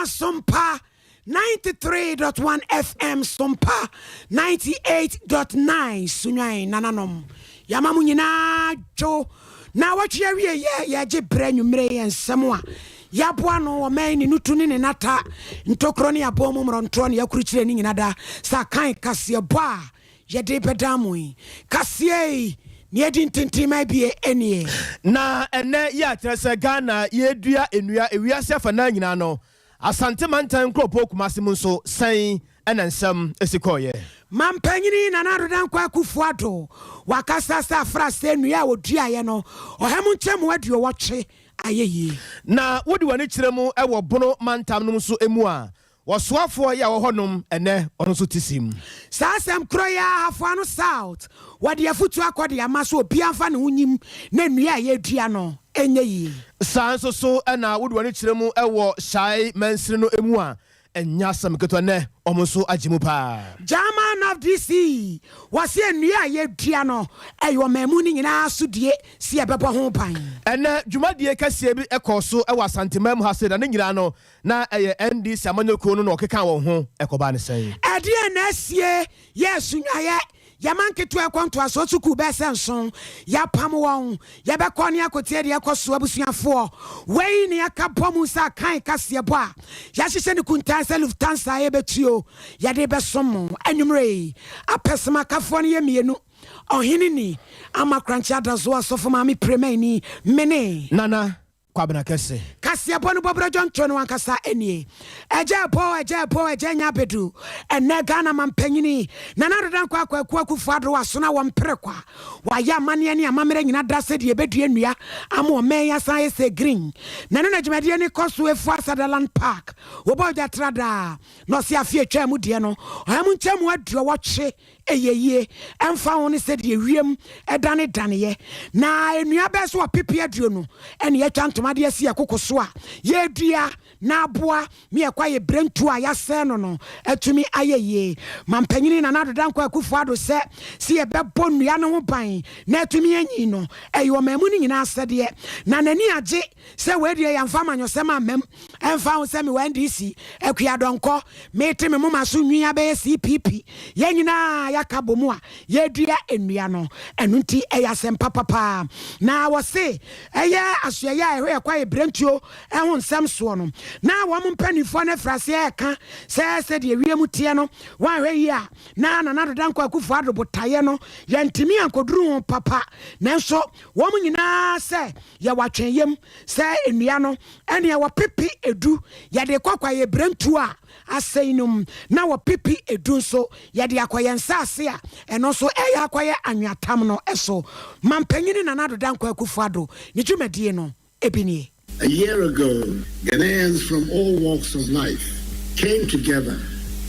Sompa 93.1 FM, Sompa 98.9 Sunyani nananom. Yɛama mo nyinaa dwo na wɔtwe awie yɛ yɛgye berɛ nwummerɛ yɛ nsɛm a yɛaboa no ɔman ne nutu ne ne nata ntokuro ne abɔ mu mmorɔntorɔ ne yɛakurukyerɛ ne nyina da sɛ akan kaseɛbɔ a yɛde bɛda mo yi kaseɛ yi ne yɛdi ntentenma bie nie. Na ɛnɛ yɛ akyerɛ sɛ Ghana yɛdua nnua ewiase afa nyinaa no, Asante mantan nkuropɔn Kumase mu nso sɛn ɛna nsɛm esi kɔɔyɛ? Mampanyini Nana Addo Dankwa Akufo Addo wakasa sɛ afra sɛ nnua a wɔduaeɛ no 180 ayɛ yie. Na wode w'ani kyerɛ mu ɛwɔ Bono mantam no nso mu a, wɔsoafoɔ yi a wɔ hɔnom ɛnɛ ɔno nso te sim. Saa asɛm koro yi Ahafo Ano South wɔde afotu akɔ de ama so obiara mfa ne ho nyim na nnua a yɛdua no ɛnyɛ yie. Saa nso so ɛna wode w'ani kyerɛ mu ɛwɔ Hyae mansini no mu a, ɛnyɛ asɛm ketewa, nɛ ɔmo nso agye mu paa. German of DC wɔse nnua a yɛdua no ɛyɛ ɔman mu no nyinaa so die si yɛbɛbɔ ho ban. Ɛnɛ dwumadie kɛseɛ bi ɛkɔɔ so ɛwɔ Asanteman mu ha se na ne nyinaa no na ɛyɛ NDC amanyɔkuo no na ɔkeka wɔn ho ɛkɔbaa ne sɛn? Ɛdeɛ na asie yɛ Sunyayɛ yɛma nketewa ɛkɔ ntoasoɔ sukuu bɛɛ sɛ nson yɛapam wɔn. Yɛbɛkɔ ne akɔtie deɛ ɛkɔ so. Abusuafoɔ, wei ne yɛka bɔ mu sɛ akan kaseɛ bɔ a yɛahyehyɛ ne kuntan sɛ Lufthansa a yɛbɛtuo yɛde bɛsom mo anwummerɛ yi. Apɛsɛmakafoɔ no yɛ mmienu, ɔhene ni ama krankye adaso asɔfo maame premani mene Nana Kwabena Kɛse. Kaseɛbɔ no bɔbrɛ dwonto no ankasa nie. Ɛgya ɛbɔ, ɛgya ɛbɔ, ɛgya nya abɛdu ɛnɛ. Ghana mampanyini Nana Addo Dankwa Akwaku Akufo Addo asona wɔ mpere kwa wayɛ amanneɛ ne amammerɛ nyina da sɛdeɛ ɛbɛdua nnua ama ɔman yi asan ayɛ sɛ green na ɛno na dwumadie ne kɔ so Efua Sutherland Park wɔbɔ ogya tra daa na ɔse afe atwa mu deɛ no 180 ɛyɛ yie, ɛmfa ho ne sɛdeɛ wiem ɛdane daneɛ. Na nnua bɛɛ so 20 ɛne yɛatwa ntoma de asi ɛkoko so a yɛdua na aboa me ɛkɔ ayɛ berɛntu a yɛasɛe no atumi ayɛ yie. Mampanyini Nana Addo Dankwa Akufo Addo sɛ yɛbɛbɔ nnua no ho ban na atumi anyi no ɛyɛ ɔman mu no nyinaa sɛdeɛ na n'ani agye sɛ wɔadiɛ yɛmfa amanyɔsɛm amam, ɛmfa ho sɛ mewɔ NDC, Akuadɔnkɔ, mete me moma so nwi abɛyɛ CPP, yɛn nyinaa yɛaka bɔ mu a yɛdua nnua no. Ɛno nti ɛyɛ asɛm papapaa na wɔse ɛyɛ asoɛyɛ a ɛhɔ yɛkɔ ayɛ berɛntuo ɛho nsɛm soɔ no na wɔn mpanimfoɔ no afiri aseɛ ɛka sɛ sɛdeɛ wiem teɛ no, wɔahwɛ yi a na Nana Addo Dankwa Akufo Addo botaeɛ no yɛntumi ankɔduru ho papa. Nanso wɔn nyinaa sɛ yɛwɔ atwɛnyam sɛ nnua no ɛneɛ 10 yɛde kɔ akɔyɛ berɛntuo a asɛe no mu na 10 nso yɛde akɔyɛ nsase a ɛno nso ɛyɛ akɔyɛ anweatam no ɛso. Mampanyini Nana Addo Dankwa Akufo Addo ne dwumadie no ebi nie. A year ago, Ghanaians from all walks of life came together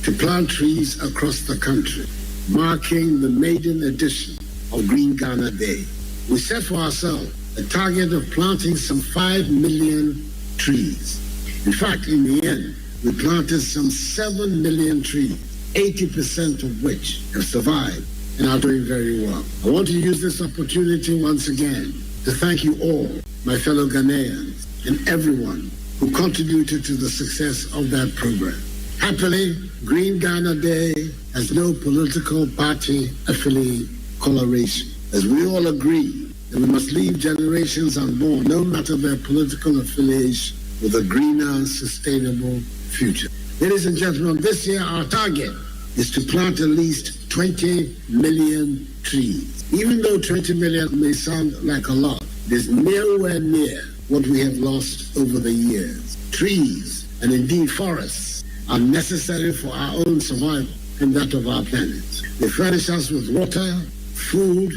to plant trees across the country, marking the maiden edition of Green Ghana Day. We set for ourselves a target of planting some 5 million trees. In fact, in the end, we planted some 7 million trees, 80% of which have survived and are doing very well. I want to use this opportunity once again to thank you all, my fellow Ghanaians, and everyone who contributed to the success of that program. Happily, Green Ghana Day has no political party affiliate coloration, as we all agree that we must leave generations unborn, no matter their political affiliation, with a greener, sustainable future. Ladies and gentlemen, this year our target is to plant at least 20 million trees. Even though 20 million may sound like a lot, it is nowhere near what we have lost over the years. Trees, and indeed forests, are necessary for our own survival and that of our planet. They furnish us with water, food,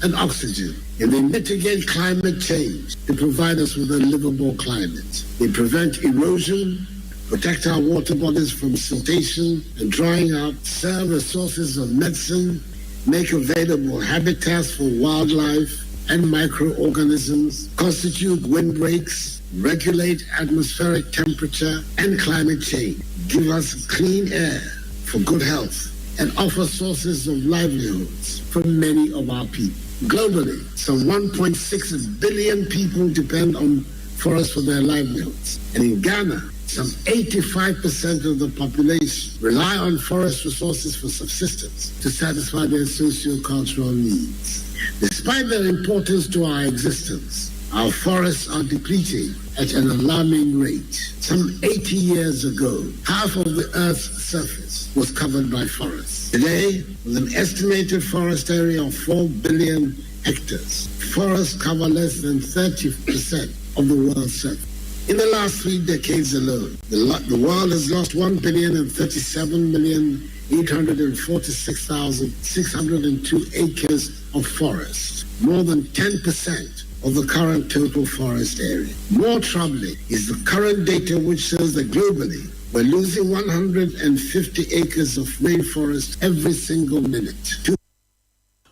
and oxygen. And they mitigate climate change to provide us with a livable climate. They prevent erosion, protect our water bodies from siltation and drying up, serve as sources of medicine, make available habitats for wildlife and microorganisms, constitute windbreaks, regulate atmospheric temperature and climate change, give us clean air for good health, and offer sources of livelihoods for many of our people. Globally, some 1.6 billion people depend on forests for their livelihoods. And in Ghana, Some 85% of the population rely on forest resources for subsistence to satisfy their socio-cultural needs. Despite their importance to our existence, our forests are depleting at an alarming rate. Some 80 years ago, half of the Earth's surface was covered by forests. Today, with an estimated forest area of 4 billion hectares, forests cover less than 30% of the world's surface. In the last three decades alone, the, the world has lost 1 billion and 37 million 846,602 acres of forest, more than 10% of the current total forest area. More troubling is the current data which shows that globally we're losing 150 acres of rainforest every single minute.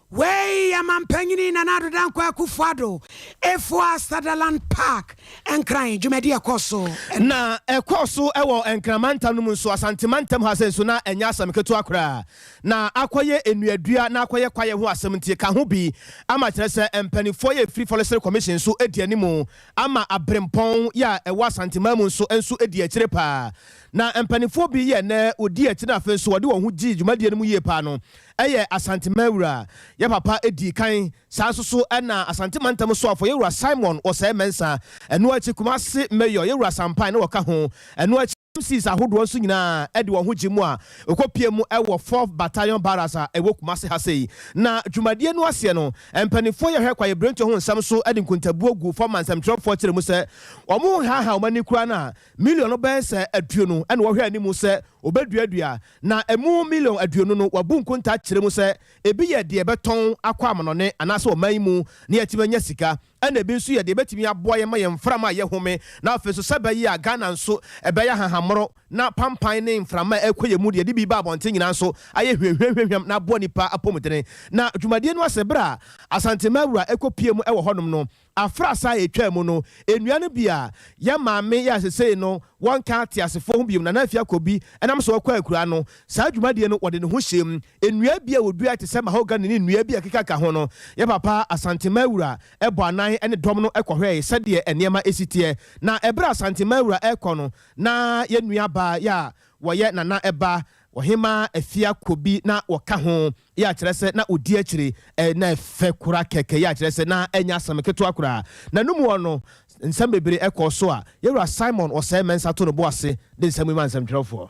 Wei yɛ Mampanyini Nana Addo Dankwa Akufo-Addo Efua Sutherland Park, Nkran dwumadi a ɛkɔɔ so. Na ɛkɔɔ so wɔ Nkran mantam no mu nso, Asante mantam ha sɛ nso na ɛnyɛ asɛm ketewa koraa. Na akɔyɛ nnuadua na akɔyɛ kwaeɛ ho asɛm nti ka ho bi ama kyerɛ sɛ mpanimfoɔ yɛ firi Forestry Commission nso di anim ama aberempɔn yɛ a ɛwɔ Asanteman mu nso nso di akyire paa. Na mpanimfoɔ bi yɛ nɛ wɔdi akyire na afei nso wɔde wɔn ho gyee dwumadie no mu yie paa no yɛ Asanteman wura yɛ papa dii kan, saa nso so na Asante mantam soafoɔ Yɛwura Simon Osei Mensah, ɛno akyi Kumasi Mayor Yɛwura Sampan na wɔka ho, ɛno akyi MCs ahodoɔ nso nyinaa de wɔn ho gye mu a wɔkɔpie mu wɔ Fourth Battalion Barracks a ɛwɔ Kumasi ha sei. Na dwumadie no aseɛ no, mpanimfoɔ yɛ hwɛ kwaeɛbirentuo ho nsɛm so de nkontabuo guu fam ma nsɛmtwerɛfoɔ kyerɛ mu sɛ wɔn nhaahaa wɔn ani koraa no a million no bɛyɛ sɛ aduonu na wɔhwɛ anim sɛ wɔbɛduadua, na ɛmu million aduonu no wɔabu nkonta akyerɛ mu sɛ ebi yɛ deɛ ɛbɛtɔn akɔ amanɔne anaasɛ ɔman yi mu na yɛatumi anya sika, ɛna ebi nso yɛ deɛ ɛbɛtumi aboa yɛn ma yɛn mframa a yɛhome, na afei nso sɛ ɛbɛyɛ a Ghana nso ɛbɛyɛ ahahammono na pampan ne mframa a ɛrekɔ yɛn mu deɛ yɛde bi ba abɔnten nyinaa nso ayɛ hwamhwamhwamhwam na aboa nnipa apɔmudene. Na dwumadie no ase berɛ a Asante Mawura kɔpue mu wɔ hɔnom no, Afrasa a etwaa mu no, nnua no bi a yɛn maame yɛ a sesei no wɔnka ateasefoɔ ho bio, Nana Afia Kobi, nam so kɔɔ akuraa no, saa dwumadie no wɔde ne ho hyɛɛ mu. Nnua bi a wɔduae te sɛ mahogany ne nnua bi a ɛkekaka ho no, yɛn papa Asante Mawura bɔ anan ne dɔm no kɔhwɛɛe sɛdeɛ nneɛma si teɛ. Na ɛberɛ a Asante Mawura rekɔ no, na yɛn nua baa yɛ a wɔyɛ Nana ba, Ɔhemaa Afia Kobi na wɔka ho, yɛ a kyerɛ sɛ na ɔdi akyire, na ɛfɛ kora kɛkɛ, yɛ a kyerɛ sɛ na ɛnyɛ asɛm ketewa koraa. Na no mu hɔ no, nsɛm bebree kɔɔ so a Yɛwura Simon Osei Mensah to ne bo ase de nsɛm yi maa nsɛmtwerɛfoɔ.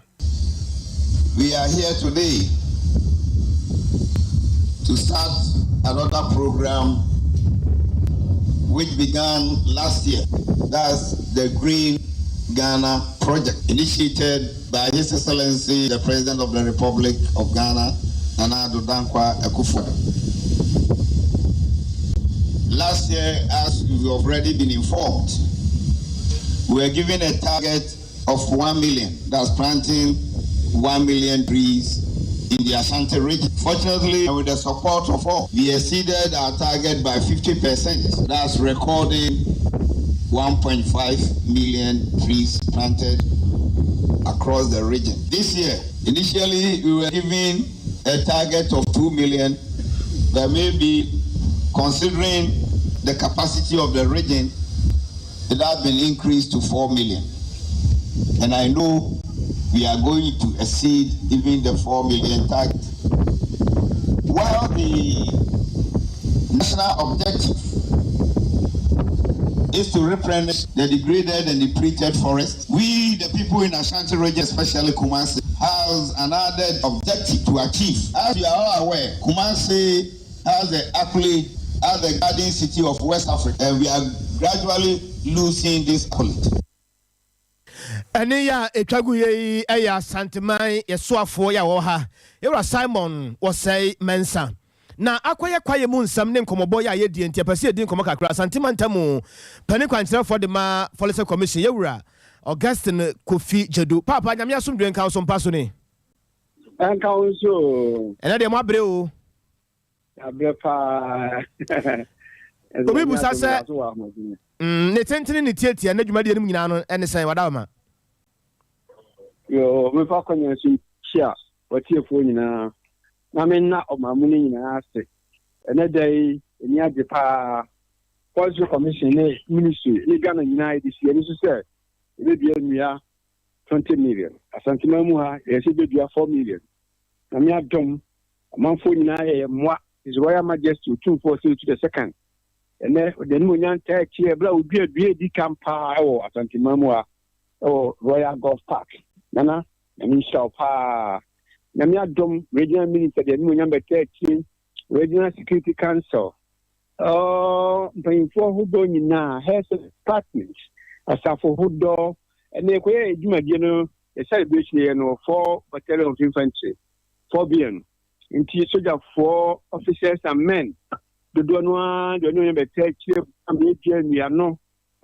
We are here today to start another program which began last year. That's the Green Ghana Project, initiated by His Excellency the President of the Republic of Ghana, Nana Addo Dankwa Akufo-Addo. Last year, as you've already been informed, we were given a target of 1 million, that's planting 1 million trees in the Ashanti region. Fortunately, with the support of all, we exceeded our target by 50%. That's recording 1.5 million trees planted across the region. This year, initially we were given a target of 2 million, but maybe considering the capacity of the region, it has been increased to 4 million. And I know we are going to exceed even the 4 million target. While the national objective is to replenish the degraded and depleted forest, we, the people in Ashanti region, especially Kumasi, has another objective to achieve. As you are all aware, Kumasi has the accolade as the garden city of West Africa, and we are gradually losing this accolade. Ɛnne yi a ɛtwa gu yɛ yi yɛ Asanteman yɛsoafoɔ yi a wɔwɔ ha, Yɛwura Simon Osei Mensah. Na akɔyɛ kwaeɛ mu nsɛm ne nkɔmmɔbɔ yi a yɛdie nti, yɛpɛ sɛ yɛdi nkɔmmɔ kakra. Asante mantam panin kwankyerɛfoɔ de ma Forestry Commission, Yɛwura Augustine Kofi Gyadu. Paapa, Nyame asomdwoe nka wo so mpa so ni. Ɛnka wo nso o. Ɛnɛ deɛ moabrɛ o. Yɛabrɛ paa. Obi busa sɛ, ne tentene ne tiatia ne dwumadie no mu nyinaa no ɛne sɛn wadaworoma? Yoo, mefa akɔnya so nkyia w'atiefoɔ nyinaa na menna ɔman mu no nyinaa ase. Ɛnɛ da yi, ani agye paa. Forestry Commission ne Ministry ne Ghana nyinaa yɛde si ani so sɛ yɛbɛdua nnua. 20 million. Asanteman mu ha, yɛyɛ sɛ yɛbɛdua 4 million. Nyame adom, ɔmanfoɔ nyinaa yɛ yɛn mmoa. His Royal Majesty Otumfoɔ Osei Tutu the Second, ɛnnɛ ɔde animuonyam taa akyire berɛ a ɔdua dua a ɛdi kan paa wɔ Asanteman mu ha wɔ Royal Golf Park. Nana, Nyame nhyira wo paa. Nyame adom, Regional Minister de animuonyam bɛtaa akyire, Regional Security Council, Oh, mpanyimfoɔ hodɔ nyinaa, heads of department, asafo hodɔ, ɛnna yɛkɔyɛ yɛ dwumadie no, yɛ celebration yɛ no four battalion of infantry, four BN. Nti sogyafoɔ officers and men dodoɔ no ara deɛ ɔne ɔyɛ bɛtɛ akyire ama yɛdua nnua no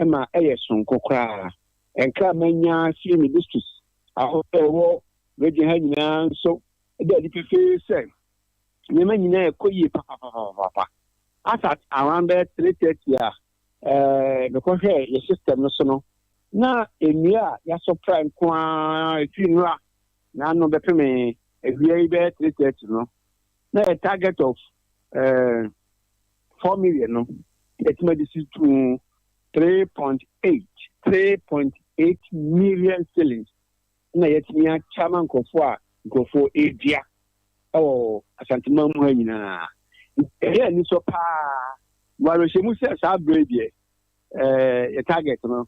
ma ɛyɛ sononko koraa. Nkra manya firi me district ahodoɔ a ɛwɔ region ha nyinaa nso da adi pefee sɛ nneɛma nyinaa ɛkɔ yie papapapapa. As at around bɛyɛ 3:30 a ɛɛ mekɔhwɛɛ yɛ system no so no, na nnua a yɛasɔpra nko ara ɛfiri nnora na ano bɛpeme awia yi bɛyɛ 3:30 no, na yɛ target of ɛɛ 4 million no, yɛtumi de si to 3.8 3.8 million cedis na yɛatumi akyɛ ama nkurɔfoɔ a nkurɔfoɔ redua wɔ Asanteman mu ha nyinaa. Ɛyɛ anisɔ paa. Wɔ awerɛhyɛmu sɛ saa berɛ yi deɛ yɛ target no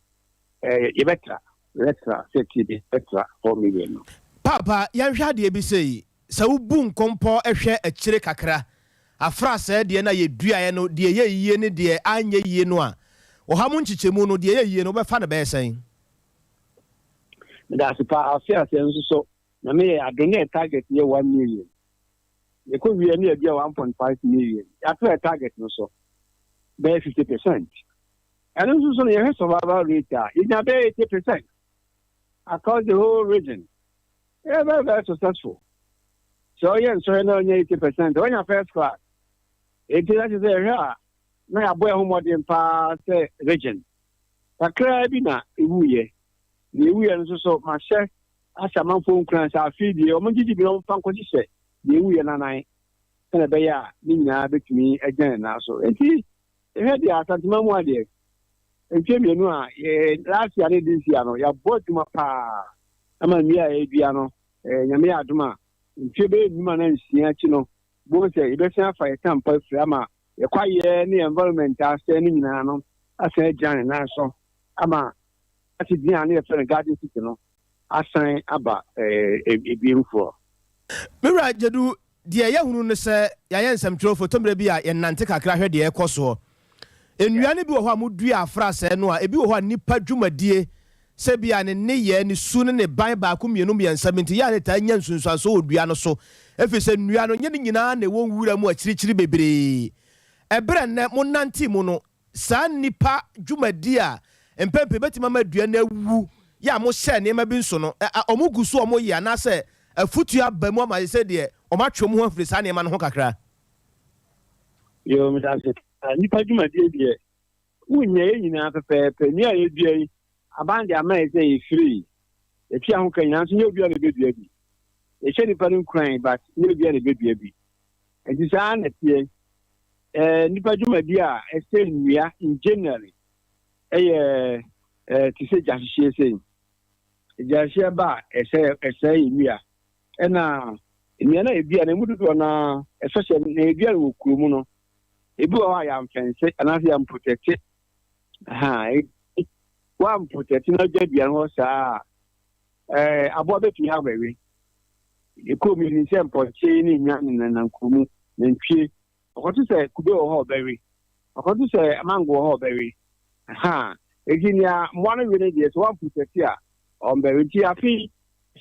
yɛbɛtra yɛbɛtra sɛ tie deɛ yɛbɛtra 4 million no. Paapa, yɛnhwɛ adeɛ bi sei, sɛ wobu nkɔmpɔ hwɛ akyire kakra, afrasɛɛ deɛ no a yɛduaeɛ no, deɛ ɛyɛ yie ne deɛ anyɛ yie no a, ɔha mu nkyekyɛmu no, deɛ ɛyɛ yie no, wobɛfa no bɛyɛ sɛn? Meda ase paa. Afe ase nso so Nyame yɛ adom na yɛ target yɛ 1 million. Yɛkɔ wie na yɛdua 1.5 million. Yɛato yɛ target no so bɛyɛ 50%. Ɛno nso so no, yɛhwɛ survival rate a, yɛnya bɛyɛ 80% across the whole region. Yɛ very very successful. Sɛ ɔyɛ nsɔhwɛ na ɔnya 80%, ɔnya first class. Enti na kyerɛ sɛ yɛhwɛ a na yɛabɔ yɛn ho mmɔden paa sɛ region. Kakraa bi na ɛwuiɛ. Na ɛwuiɛ no nso so mahyɛ ahyɛ amanfoɔ nkuran sɛ afei deɛ wɔn gyegye bi na wɔmfa nkɔhyehyɛ deɛ ɛwuiɛ n'anan sɛnea ɛbɛyɛ a ne nyinaa bɛtumi agyina ne nan so. Enti yɛhwɛ deɛ Asanteman mu adeɛ mfeɛ 2 a yɛ last year ne this year no, yɛabɔ adwuma paa ama nnua a yɛdua no. Nyame yɛ adom a, mfeɛ bɛyɛ 5 anaa 6 akyi no, bohu sɛ yɛbɛsan afa yɛ tampa afiri ama yɛkwaeɛ ne environment asɛe no nyinaa no asan agyina ne nan so ama ase din a ne yɛfrɛ no Garden City no asan aba ebiemfoɔ. Me wura Gyedu, deɛ yɛhunu no sɛ yɛayɛ nsɛmtwerɛfoɔ tɔmmerɛ bi a yɛnante kakra hwɛ deɛ ɛkɔ soɔ. Nnua no bi wɔ hɔ a modua afrasɛɛ no a, ebi wɔ hɔ a nnipa dwumadie sɛ bi a ne nneyɛɛ, ne su ne ne ban baako mmienu mmiɛnsa bi nti yɛ a ne taa nya nsunsuansoɔ wɔ dua no so, ɛfiri sɛ nnua no nyɛ ne nyinaa na ɛwɔ nwura mu akyirikyiri bebree. Ɛberɛ nnɛ monante mu no, saa nnipa dwumadie a mpɛmpɛ bɛtumi ama dua no awu yɛ a mohyɛ nneɛma bi nso no, ɔmo gu so ɔmo yɛ anaasɛ afutuo aba mu ama sɛ deɛ ɔmo atwe ɔmo ho afiri saa nneɛma no ho kakra? Yo, meda ase. Nnipa dwumadie deɛ, wonyɛ yɛ nyinaa pɛpɛɛpɛ. Nnua a yɛdua yi, aban de ama yɛ sɛ yɛfiri yɛtua ho ka nyinaa nso, nyɛ obiara na ɛbɛdua bi. Yɛhyɛ nnipa no nkuran, but nyɛ obiara na ɛbɛdua bi. Nti saa na teɛ. Nnipa dwumadie a ɛsɛ nnua in generally ɛyɛ te sɛ gyahyehyeɛ sei. Gyahyehyeɛ ba a, ɛsɛ ɛsɛe yɛ nnua. Ɛna nnua no a yɛdua no, emu dodoɔ no ara, especially na yɛdua no wɔ kuro mu no, ebi wɔ hɔ a yɛamfɛnse anaasɛ yɛamprotect. Ha woamprotect na agya dua no hɔ saa a, aboa bɛtumi abɛwe. Kurom yi sɛ mpɔnkye ne nnwan nenam kuro mu, nantwie ɔkɔto sɛ kube wɔ hɔ a ɔbɛwe, ɔkɔto sɛ mango wɔ hɔ a ɔbɛwe. Ha eti nea mmoa no we no deɛ, sɛ woamprotect a, ɔmbɛwe. Nti afei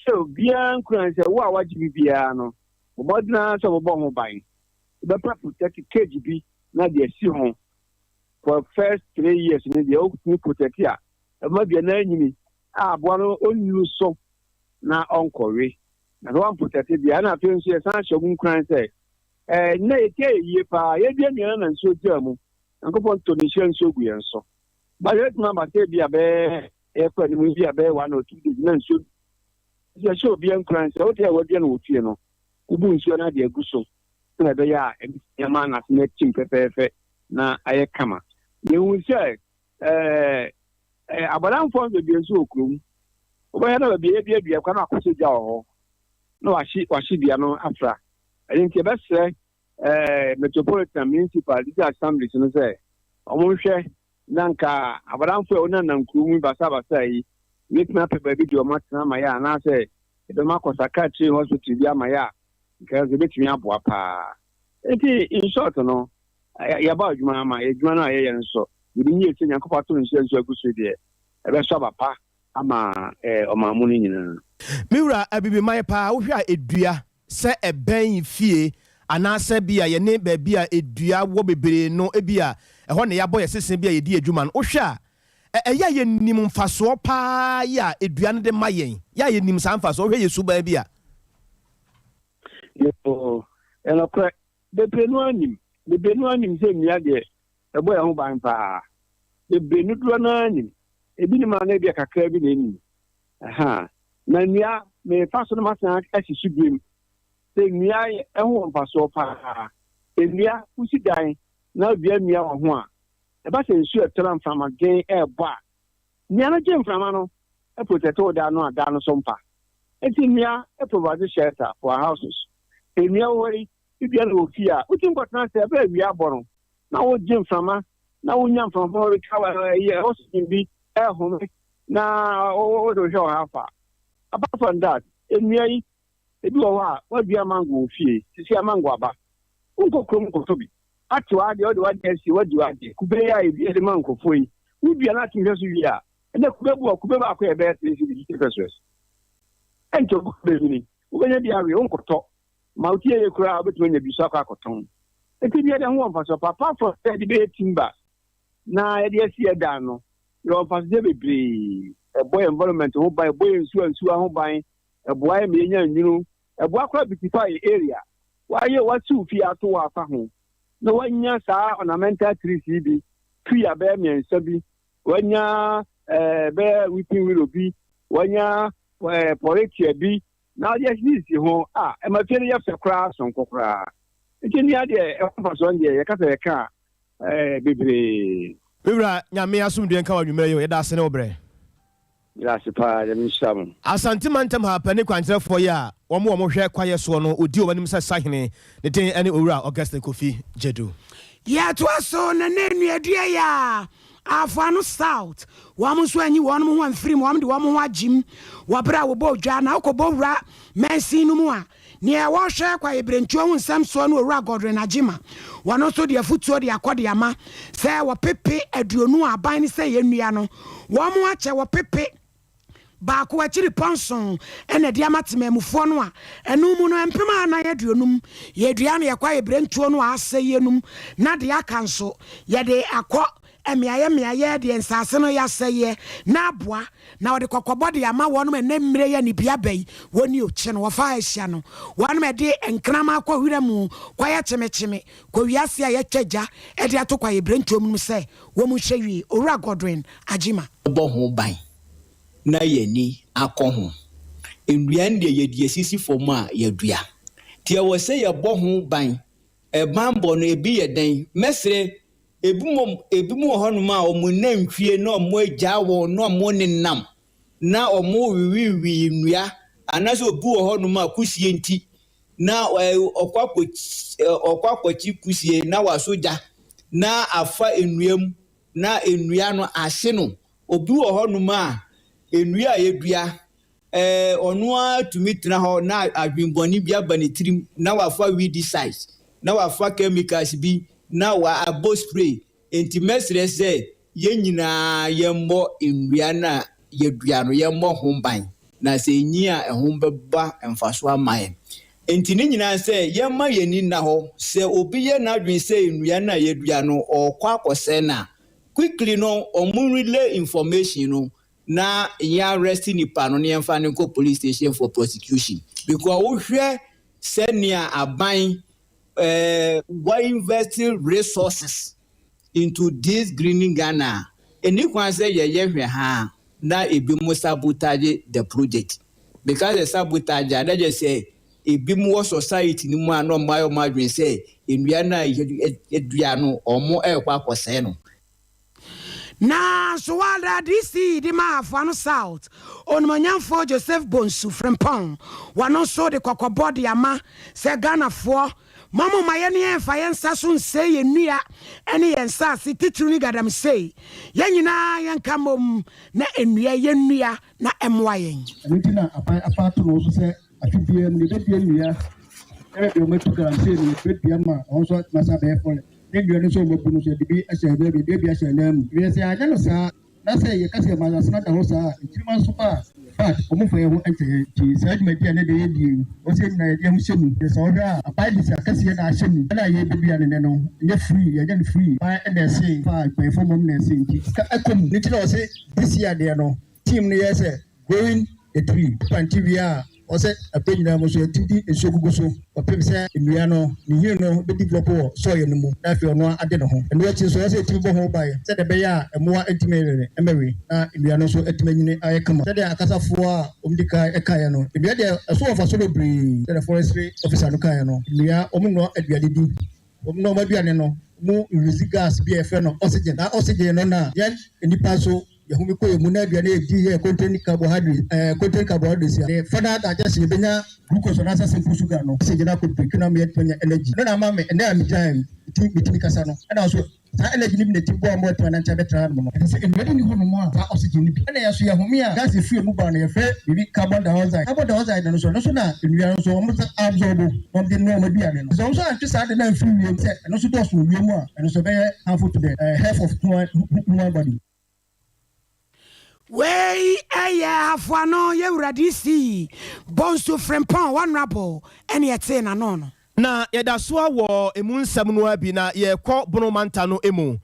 sɛ obiara nkuran sɛ wo a wagye bi biara no, mmɔden ara sɛ wɔbɔ ho ban, wobɛpɛ protect cage bi na deɛ si ho for first 3 years no deɛ, wotumi protect a, ɛbɛma dua no anyini a aboa no ɔnnuru so na ɔnkɔwe. Na sɛ woamprotect deɛ, ɛna afei nso yɛsan hyɛ ɔmo nkuran sɛ nnɛ yɛtia yɛ yie paa, yɛdua nnua no na nsuo gyaa mu, Nyankopɔn tɔ ne nhyira nsuo gu yɛn so ba, yɛtumi aba sɛ bi a bɛyɛ yɛkɔ anim bi a bɛyɛ 1 or 2 days na nsuo. Yɛhyɛ obiara nkuran sɛ wode a wadua no wɔ fie no, wobu nsuo no ade agu so sɛnea ɛbɛyɛ a ɛbɛtumi ama n'ase no atim pɛpɛɛpɛ na ayɛ kama. Yɛhu sɛ abɔdamfoɔ bebree nso wɔ kurom. Wobɛhwɛ na baabi a yɛdua dua koraa na wakɔsɔ gya wɔ hɔ na wahye wahye dua no afra. Ɛno nti yɛbɛsrɛ eh, Metropolitan, Municipal, District Assemblies no sɛ wɔnhwɛ na nka abɔdamfo a wɔnanam kurow mu basabasa yi, yɛbɛtumi apɛ baabi de wɔn atena ama yɛ anaasɛ yɛbɛma akɔ psychiatry hospital bi ama yɛ a, nka ɛno nso ɛbɛtumi aboa paa. Nti in short no, yɛaba adwuma ama adwuma no a yɛyɛ no nso, yɛde yie sɛ Nyankopɔn ato ne nhyira nso agu so deɛ, ɛbɛsɔ aba pa ama ɔman mu no nyinaa. Me wura Abibiman paa wohwɛ a dua sɛ ɛbɛn fie anaasɛ bi a yɛne baabi a dua wɔ bebree no bi a ɛhɔ na yɛabɔ yɛ sese bi a yɛdi adwuma no wohwɛ a ɛyɛ a yɛnim mfasoɔ paa yi a dua no de ma yɛn yɛ a yɛnim saa mfasoɔ wohwɛ yɛ suban bi a. Yoo, ɛnokorɛ, bebree no ara nim, bebree no ara nim sɛ nnua deɛ ɛbɔ yɛn ho ban paa. Bebree no dodoɔ no ara nim. Ebi nim a na ebia kakraa bi na ɛnim. Aha. Na nnua, mefa so na masan asi so biom sɛ nnua ɛho wɔ mfasoɔ paa. Nnua, wosi dan na wodua nnua wɔ ho a, ɛba sɛ nsuo ɛtɔ na mframaden ɛrebɔ a, nnua no gye mframa no protect wo dan no a dan no so mpa. Enti nnua provide shelter for our houses. Nnua wɔ hɔ yi, wodua no wɔ fie a, wotumi kɔtena ase bere a awia abɔ no na wogye mframa na wonya mframa pa retwa ɛyɛ oxygen bi ɛhome na wode wohwɛ wɔ ha fa. Apart from that, nnua yi, ebi wɔ hɔ a woadua mango wɔ fie, sisi a mango aba. Wonkɔ kurom nkɔtɔ bi. Ate w'adeɛ, wode w'adeɛ asie, woadi w'adeɛ. Kube yi a yɛde ma nkurɔfoɔ yi, wodua na atumi hwɛ so wie a, ɛnɛ kube bu a kube baako yɛ bɛyɛ 3 cedis 50 pesewas. Ɛnkyɛ wo bɛnyini, wobɛnya bi awe, wonkɔtɔ. Ma wo ti yɛ yie koraa a, wobɛtumi anya bi so akɔ akɔtɔn. Enti dua deɛ ho wɔ mfasoɔ pa. Apart from sɛ yɛde bɛyɛ timber na yɛde asi yɛn dan no, yɛwɔ mfasodeɛ bebree. Ɛbɔ yɛn environment ho ban, ɛbɔ yɛn nsuo nsuwa ho ban, ɛboa yɛn ma yɛnya nwunu, ɛboa koraa beautify yɛn area. Woayɛ woasi wo fie ato hɔ afa ho na woanya saa ornamental trees yi bi, tree abɛyɛ mmiɛnsa bi, woanya eh, bɛyɛ weeping willow bi, woanya eh, pɔretia bi, na ɔde asisisi ho a, ɛma fie no yɛ fɛ koraa sononko koraa. Nti nnua deɛ ɛho mfasoɔ no deɛ yɛka sɛ yɛka a, ɛɛ bebree. Me wura Nyame asomdwoeɛ nka wo anwummerɛ yi o, yɛda ase ne wo berɛ. Meda ase paa, Nyame nhyira mo. Asante mantam ha pɛ ne kwankyerɛfoɔ yi a wɔn a wɔhwɛ kwaeɛ soɔ no wɔdi wɔn anim sɛ sahene, ne din ne Owura Augustine Kofi Gyadu. Yɛtoa so na na nnuadua yi a Afoano South wɔn nso anyi wɔn ho amfiri mu, wɔn de wɔn ho agyim wɔ bere a wɔbɔɔ dwa na wokɔbɔ wura mansin no mu a, nea wɔhwɛ kwaebirentuo ho nsɛm soɔ no Owura Godwin Agyima, wɔn nso de afutuo de akɔ de ama sɛ wɔpepe 20 a aban no sɛ yɛnnua no, wɔn akyɛ wɔpepe baako akyiripɔ nson na ɛde ama temanmufoɔ no a ɛno mu no 450 yɛdua no yɛkɔ ayɛbrɛntuo no a asɛeɛ no mu na deɛ aka nso yɛde akɔ mmeaeɛ mmeaeɛ deɛ nsaase no yɛasɛeɛ na aboa na wɔde kɔkɔbɔ de ama wɔnom ɛnɛ mmerɛ yi a nibia ba yi wɔni okye no wɔfa ahyia no wɔnom ɛde nkraman kɔ wira mu kɔyɛ kyemekyeme kɔ wiase a yɛatwa gya de ato kɔ ayɛbrɛntuo mu no sɛ wɔn nhwɛ yie. Owura Godwin Agyima. Bɔ ho ban na yɛn ani akɔ ho. Nnua no deɛ yɛde asisi fam a yɛadua. Nti ɛwɔ sɛ yɛbɔ ho ban. Banbɔ no ebi yɛ dɛn? Mɛsrɛ ebinom ebinom wɔ hɔnom a wɔn nantwie na wɔagyaa wɔn na wɔnenam na wɔrewewewe nnua anaasɛ obi wɔ hɔnom a kusie nti na ɔkɔ akɔ ɔkɔ akɔkye kusie na wasɔ gya na afa nnua mu na nnua no ahye no. Obi wɔ hɔnom a nnua a yɛdua ɔno ara tumi tena hɔ na adwemmɔne bi aba ne tirim na wafa weedicides na wafa chemicals bi na wabɔ spray. Enti mɛsrɛ sɛ yɛn nyinaa yɛmmɔ nnua no a yɛadua no, yɛmmɔ ho ban, na sɛ ɛnyin a ɛho bɛba mfaso ama yɛn. Enti ne nyinaa sɛ yɛmma yɛn ani nna hɔ, sɛ obi yɛ n'adwene sɛ nnua no a yɛadua no ɔrekɔ akɔsɛe no a, quickly no wɔn relay information no na yɛn arrest nipa no na yɛmfa no nkɔ police station for prosecution because wohwɛ sɛnea aban eh, wa invest resources into this greening Ghana a, ɛni kwan sɛ yɛyɛ hwɛ ha na ebinom sabotage the project. Because sɛ sabotage a, na kyerɛ sɛ ebinom wɔ society no mu a na wɔn ayɛ wɔn adwene sɛ nnua no a yɛdua no, wɔn rekɔ akɔsɛe no. Nanso Walda DC de ma Afoano South Onimuonyamfoɔ Joseph Bonsu Frimpong, wɔno nso de kɔkɔbɔ de ama sɛ Ghanafoɔ ma mo ma yɛne yɛn mfa yɛn nsa so nsɛe yɛn nnua ne yɛn nsaase titiriw ne galamsey. Yɛn nyinaa yɛnka mmom na nnua yɛnnua na ɛmmoa yɛn. Ɛno nti na aban afa ato ne ho so sɛ afe biara mu no yɛbɛdua nnua na baabi a wɔatu galamsey no yɛbɛdua ma ɛhɔ nso atumi asan abɛyɛ forest. Ne nnua no nso a wɔabu no nso yɛde bi ahyɛ ananmu, yɛdua bi ahyɛ ananmu. Efisɛ sɛ yɛanyɛ no saa na sɛ yɛka sɛ yɛma asase no ada hɔ saa a, nkyirimma nso ba a, in fact, wɔmfa yɛn ho nkyɛ yɛn. Nti saa dwumadi a nnɛ da yɛredi yi, ɛwɔ sɛ yɛn nyinaa yɛde yɛn ho hyɛ mu. Sɛ wohwɛ a, aban de sika kɛseɛ na ahyɛ mu. Ɛna yɛrebɛdua no nnɛ no, ɛnyɛ free, yɛnyɛ no free. Aban na ɛse, fa mpanyinfoɔ mmom na ɛse, nti sika ɛkɔ mu. Ɛno nti na wɔse this year deɛ no, Theme no yɛ sɛ Growing the Tree. Wopante wie a, ɔwɔ sɛ aberɛ nyinaa mu nso yɛtumi de nsuo gugu so kɔpem sɛ nnua no ne nhini no bɛ develop wɔ soil no mu na afei ɔno ade ne ho. Ɛno akyi nso ɔwɔ sɛ yɛtumi bɔ ho ban sɛdeɛ ɛbɛyɛ a mmoa ntumi nwere mmɛwe na nnua no nso atumi anyini ayɛ kama. Sɛdeɛ akasafoɔ a wɔdi kan kaeɛ no, nnua deɛ ɛso wɔ mfasoɔ bebree. Sɛdeɛ forestry officer no kaeɛ no, nnua wɔnoa aduane di. Wɔn na wɔn aduane no mu release gas bi a yɛfrɛ no oxygen. Saa oxygen no na yɛn nnipa nso yɛhome kɔ yɛn mu na aduane a yɛdi yɛ contain carbohydrate, eh, contain carbohydrates a ne further digestion yɛbɛnya glucose anaasɛ simple sugar no. Oxygen akɔ break no ama yɛatumi anya energy. Ɛno na ama me ɛnnɛ a megyina ha yi metumi kasa no. Ɛna nso Saa energy no bi na ɛtumi boa ma watumi anante abɛtra hanom no. Ɛsɛ sɛ nnua bi nni hɔnom a saa oxygen no bi. Ɛna yɛn nso yɛhome a, gas a ɛfiri emu ba no yɛfrɛ biribi carbon dioxide. Carbon dioxide no nso, ɛno nso na nnua no nso wɔn absorb na wɔde noa wɔn aduane no. Sɛ wɔn nso antwe saa ade no amfiri wiem sɛ ɛno nso dɔɔso wɔ wiem a, ɛno nso ɛbɛyɛ harmful to the health of human human body. Wei yɛ Afoano yɛ wura DC Bonsu Frimpong Honourable ɛne ɛtee n'ano no. Na yɛda so ara wɔ emu nsɛm no ara bi na yɛrekɔ Bono Manta no mu.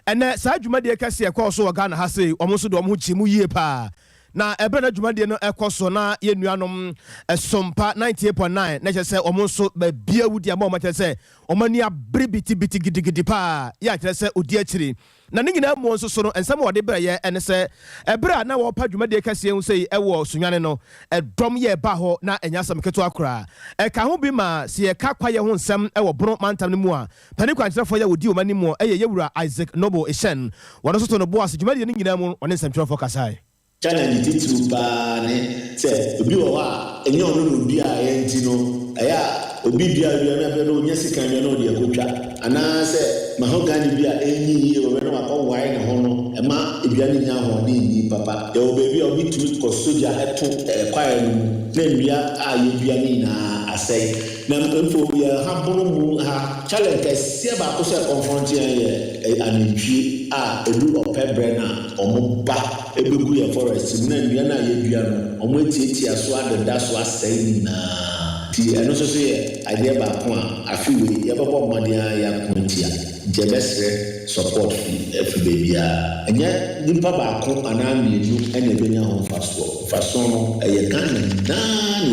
Ɛnnɛ, saa dwumadie kɛseɛ a ɛkɔɔ so wɔ Ghana ha sei, wɔn nso de wɔn ho gyee mu yie pa ara. Na ɛberɛ a na dwumadie no rekɔ so na yɛn nuanom Sompa 98.9 na kyerɛ sɛ wɔn nso baabi a wodi ama wɔn akyerɛ sɛ wɔn ani abere bitibiti gidigidi pa ara yɛ akyerɛ sɛ ɔdi akyiri. Na ne nyinaa mu nso so no, nsɛm a wɔde brɛeɛ ne sɛ, ɛberɛ a na wɔrepa dwumadie kɛseɛ ho sei wɔ Sunyani no, ɛdɔm yɛɛ baa hɔ, na ɛnyɛ asɛm ketewa koraa. Ɛka ho bi ma sɛ yɛka kwaeɛ ho nsɛm wɔ Bono mantam no mu a, panin kwankyerɛfoɔ yi a wɔdi wɔn anim yɛ Yɛwura Isaac Noble Ehyɛn. Wɔno nso too ne bo ase dwumadie no nyinaa mu, ɔne nsɛmtwerɛfoɔ kasae. Challenge titiriw paa ne sɛ obi wɔ hɔ a ɛnyɛ ɔno na oduaeɛ nti no ɛyɛ a obi dua dua no afei no ɔnya sika bi a na ɔde akɔtwa anaa sɛ mahogany bi a ɛnyin yie wɔ bɛ na wakɔwae ne ho no ɛma dua no nnya ahoɔden nyin papa. Yɛwɔ baabi a obi tumi kɔ sogya to kwaeɛ no mu na nnua a yɛdua no nyinaa asɛe. Na mpo yɛn ha bono mu ha challenge kɛseɛ baako sɛ ɛkɔnfrɔnte yɛn yɛ anantwie a ɛdu ɔpɛ berɛ no a wɔba bɛgu yɛn forest mu na nnua no a yɛadua no wɔn atiatia so adeda so asɛe ne nyinaa nti ɛno nso so yɛ adeɛ baako a afe wei yɛbɛbɔ mmɔden ara yɛako atia nti yɛbɛsrɛ support firi afiri baabiara ɛnyɛ nipa baako anaa mmienu na ɛbɛnya ho mfasoɔ, mfasoɔ no ɛyɛ Ghana nyinaa na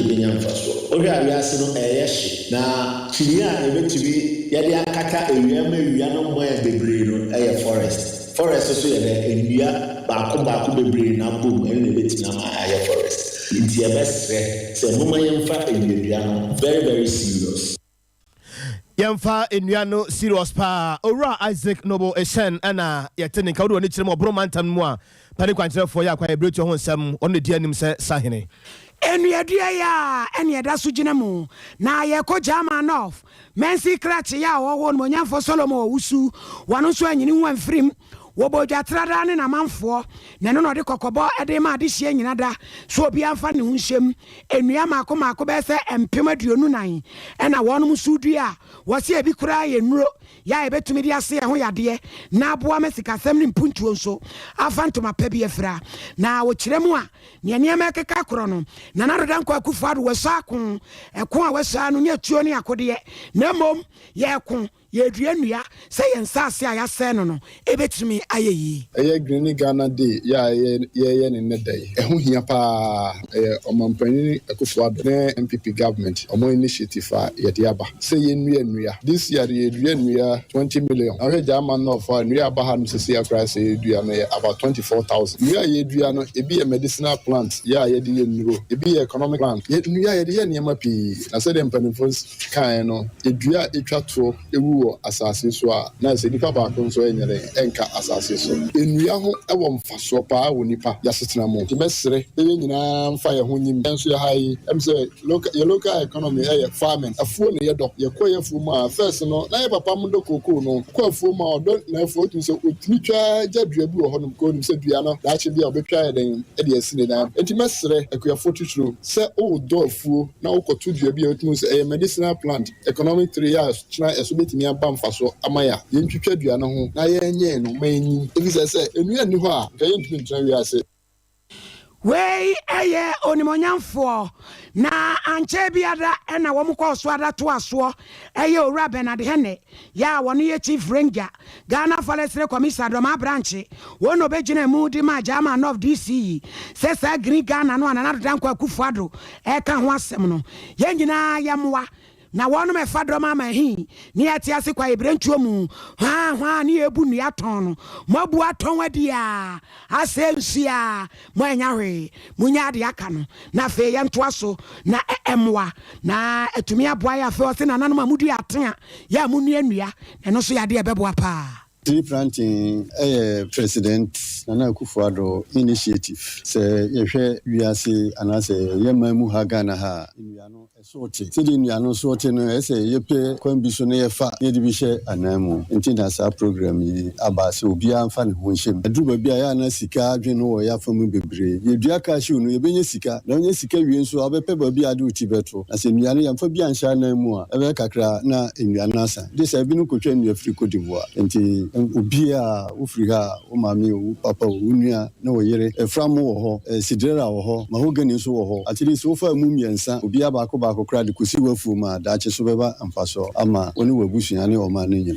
ɛbɛnya mfasoɔ. Wohwɛ a wiase no ɛyɛ hye na kyiniiɛ a yɛbɛtumi yɛde akata awia ma awia no mmɔ yɛn bebree no ɛyɛ forest. Forest nso yɛ dɛ, nnua baako baako bebree na abom ɛno na ɛbɛtumi ama ayɛ forest. Nti yɛbɛsrɛ sɛ momma yɛmfa nnuadua no very very serious. Yɛmfa nnua no serious paa. Owura Isaac Noble Ehyɛn na yɛte ne nka. Wode w'ani kyerɛ mu Ɔboro mantam no mu a, Pane kwankyerɛfoɔ yɛ akwan abirekyie ho nsɛm, ɔno na ɛdi anim sɛ sahene. Nnuadua yi a ɛne ɛda so gyina mu na yɛkɔ German North Mansi krakye a ɔwɔ hɔ Onimuonyamfoɔ Solomon Owusu, wɔno nso anyi ne ho amfirim. Wɔbɔɔ dwa tradaa ne n'amanfoɔ, na ɛno na ɔde kɔkɔbɔ de rema adehyeɛ nyina da sɛ obiara mfa ne ho nhyɛm. Nnua mmaako mmaako bɛyɛ sɛ 24,000 na wɔnom nso redua a wɔse ebi koraa yɛ nnuro yɛ a yɛbɛtumi de ase yɛn ho yadeɛ na aboa ma sikasɛm ne mpuntuo nso afa ntoma pa bi afira. Na wɔkyerɛ mu a, Nea nneɛma ɛkeka korɔ no, Nana Addo Dankwa Akufo Addo wasɔ ako. Ɛko a wasɔ ara no nyɛ tuo ne akodeɛ, na mmom yɛreko, yɛredua nnua sɛ yɛn nsaase a yɛasɛe no no ɛbɛtumi ayɛ yie. Ɛyɛ Green Ghana Day yi a yɛreyɛ no nnɛ da yi, ɛho hia pa ara. Ɛyɛ Ɔmanpanin Akufo Addo ne NPP government wɔn initiative a yɛde aba sɛ yɛnnua nnua. This year yɛredua nnua. nnua 20 million. Na wohwɛ German North hɔ a, nnua a aba hanom seesei ara koraa sɛ yɛdua no yɛ about 24,000. Nnua a yɛdua no, ebi yɛ medicinal plant, yɛ a yɛde yɛ nnuro, ebi yɛ economic plant. Yɛ nnua a yɛde yɛ nneɛma pii. Na sɛdeɛ mpanimfoɔ kaeɛ no, dua a ɛtwa toɔ wu wɔ asase so a, na sɛ nipa baako nso nyɛ dɛn ɛnka asase so. Nnua ho wɔ mfasoɔ paa wɔ nipa y'asetena mu. Nti mɛsrɛ sɛ yɛn nyinaa mfa yɛn ho nyim. Yɛn nso yɛ ha yi, ɛm sɛ local, yɛ local economy yɛ farming. Afuo na yɛdɔ. Yɛkɔ yɛ afuo mu a, first no, na yɛ papa mo dɔ kookoo no. Ɔkɔ afuo mu a, ɔdɔ n'afuo. Wotumi sɛ ɔtumi twa gya dua bi wɔ hɔnom, because onim sɛ dua no, daakye bi a ɔbɛtwa ayɛ dɛn de asi ne dan. Nti mɛsrɛ akuafoɔ titiriw sɛ wodɔ afuo na wokɔto dua bi a wotumi hu sɛ ɛyɛ medicinal plant, Economic tree a kyena ɛso bɛtumi aba mfasoɔ ama yɛ a, yɛntwitwa dua no ho na yɛnyɛn no ma ɛnyin, efisɛ sɛ nnua nni hɔ a, anka yɛntumi ntena wiase. Wei yɛ onimuonyamfoɔ, na ankyɛ biara na wɔn kɔɔ so ara toa soɔ yɛ Owura Bernard Henne yɛ a ɔno yɛ Chief Ranger, Ghana Forestry Commission Dɔmaa Branche, wɔn na ɔbɛgyinaa mu de maa German North DC yi sɛ saa Green Ghana no a Nana Addo Dankwa Akufo-Addo reka ho asɛm no, yɛn nyinaa yɛmmoa Na wɔnom ɛfa dɔm ama he ne yɛte ase kwaebirentuo mu hwaa hwaa ne yɛɛbu nnua tɔn no, moabu atɔn adi a asɛe nsuo a moannya hwee. Monyaa deɛ aka no na afei yɛntoa so na ɛmmoa na atumi aboa yɛ. Afei ɔse nananom a modua atea yɛ a monua nnua na ɛno nso yɛ adeɛ a ɛbɛboa paa. Tree planting yɛ President Nana Akufo-Addo initiative. Sɛ yɛhwɛ wiase anaasɛ yɛn man mu ha Ghana ha a, nnua no ɛso te. Sɛdeɛ nnua no so te no, ɛsɛ sɛ yɛpɛ kwan bi so na yɛfa na yɛde bi hyɛ anan mu. Nti na saa program yi aba sɛ obiara mfa ne ho nhyɛ mu. Ɛduru baabi a, ɛyɛ a na sika adwene no wɔ yɛn afa mu bebree. Yɛdua cashew no, yɛbɛnya sika. Na wonya sika wie nso a, wobɛpɛ baabi a wode wo ti bɛto. Na sɛ nnua no yɛamfa bi anhyɛ anan mu a, ɛbɛyɛ kakra na nnua no asa. Gye sɛ ebinom kotwa nnua firi Cote d'Ivoire. Enti obiara a wofiri ha a, wo maame o, wo papa o, wo nua ne wo yere, Efram wɔ hɔ, Sidrera wɔ hɔ, mahogany nso wɔ hɔ. At least wofa emu mmiɛnsa, obiara baako baako koraa de kɔsi w'afuom a, daakye so bɛba mfasoɔ ama wo ne w'abusua ne ɔman no nyinaa.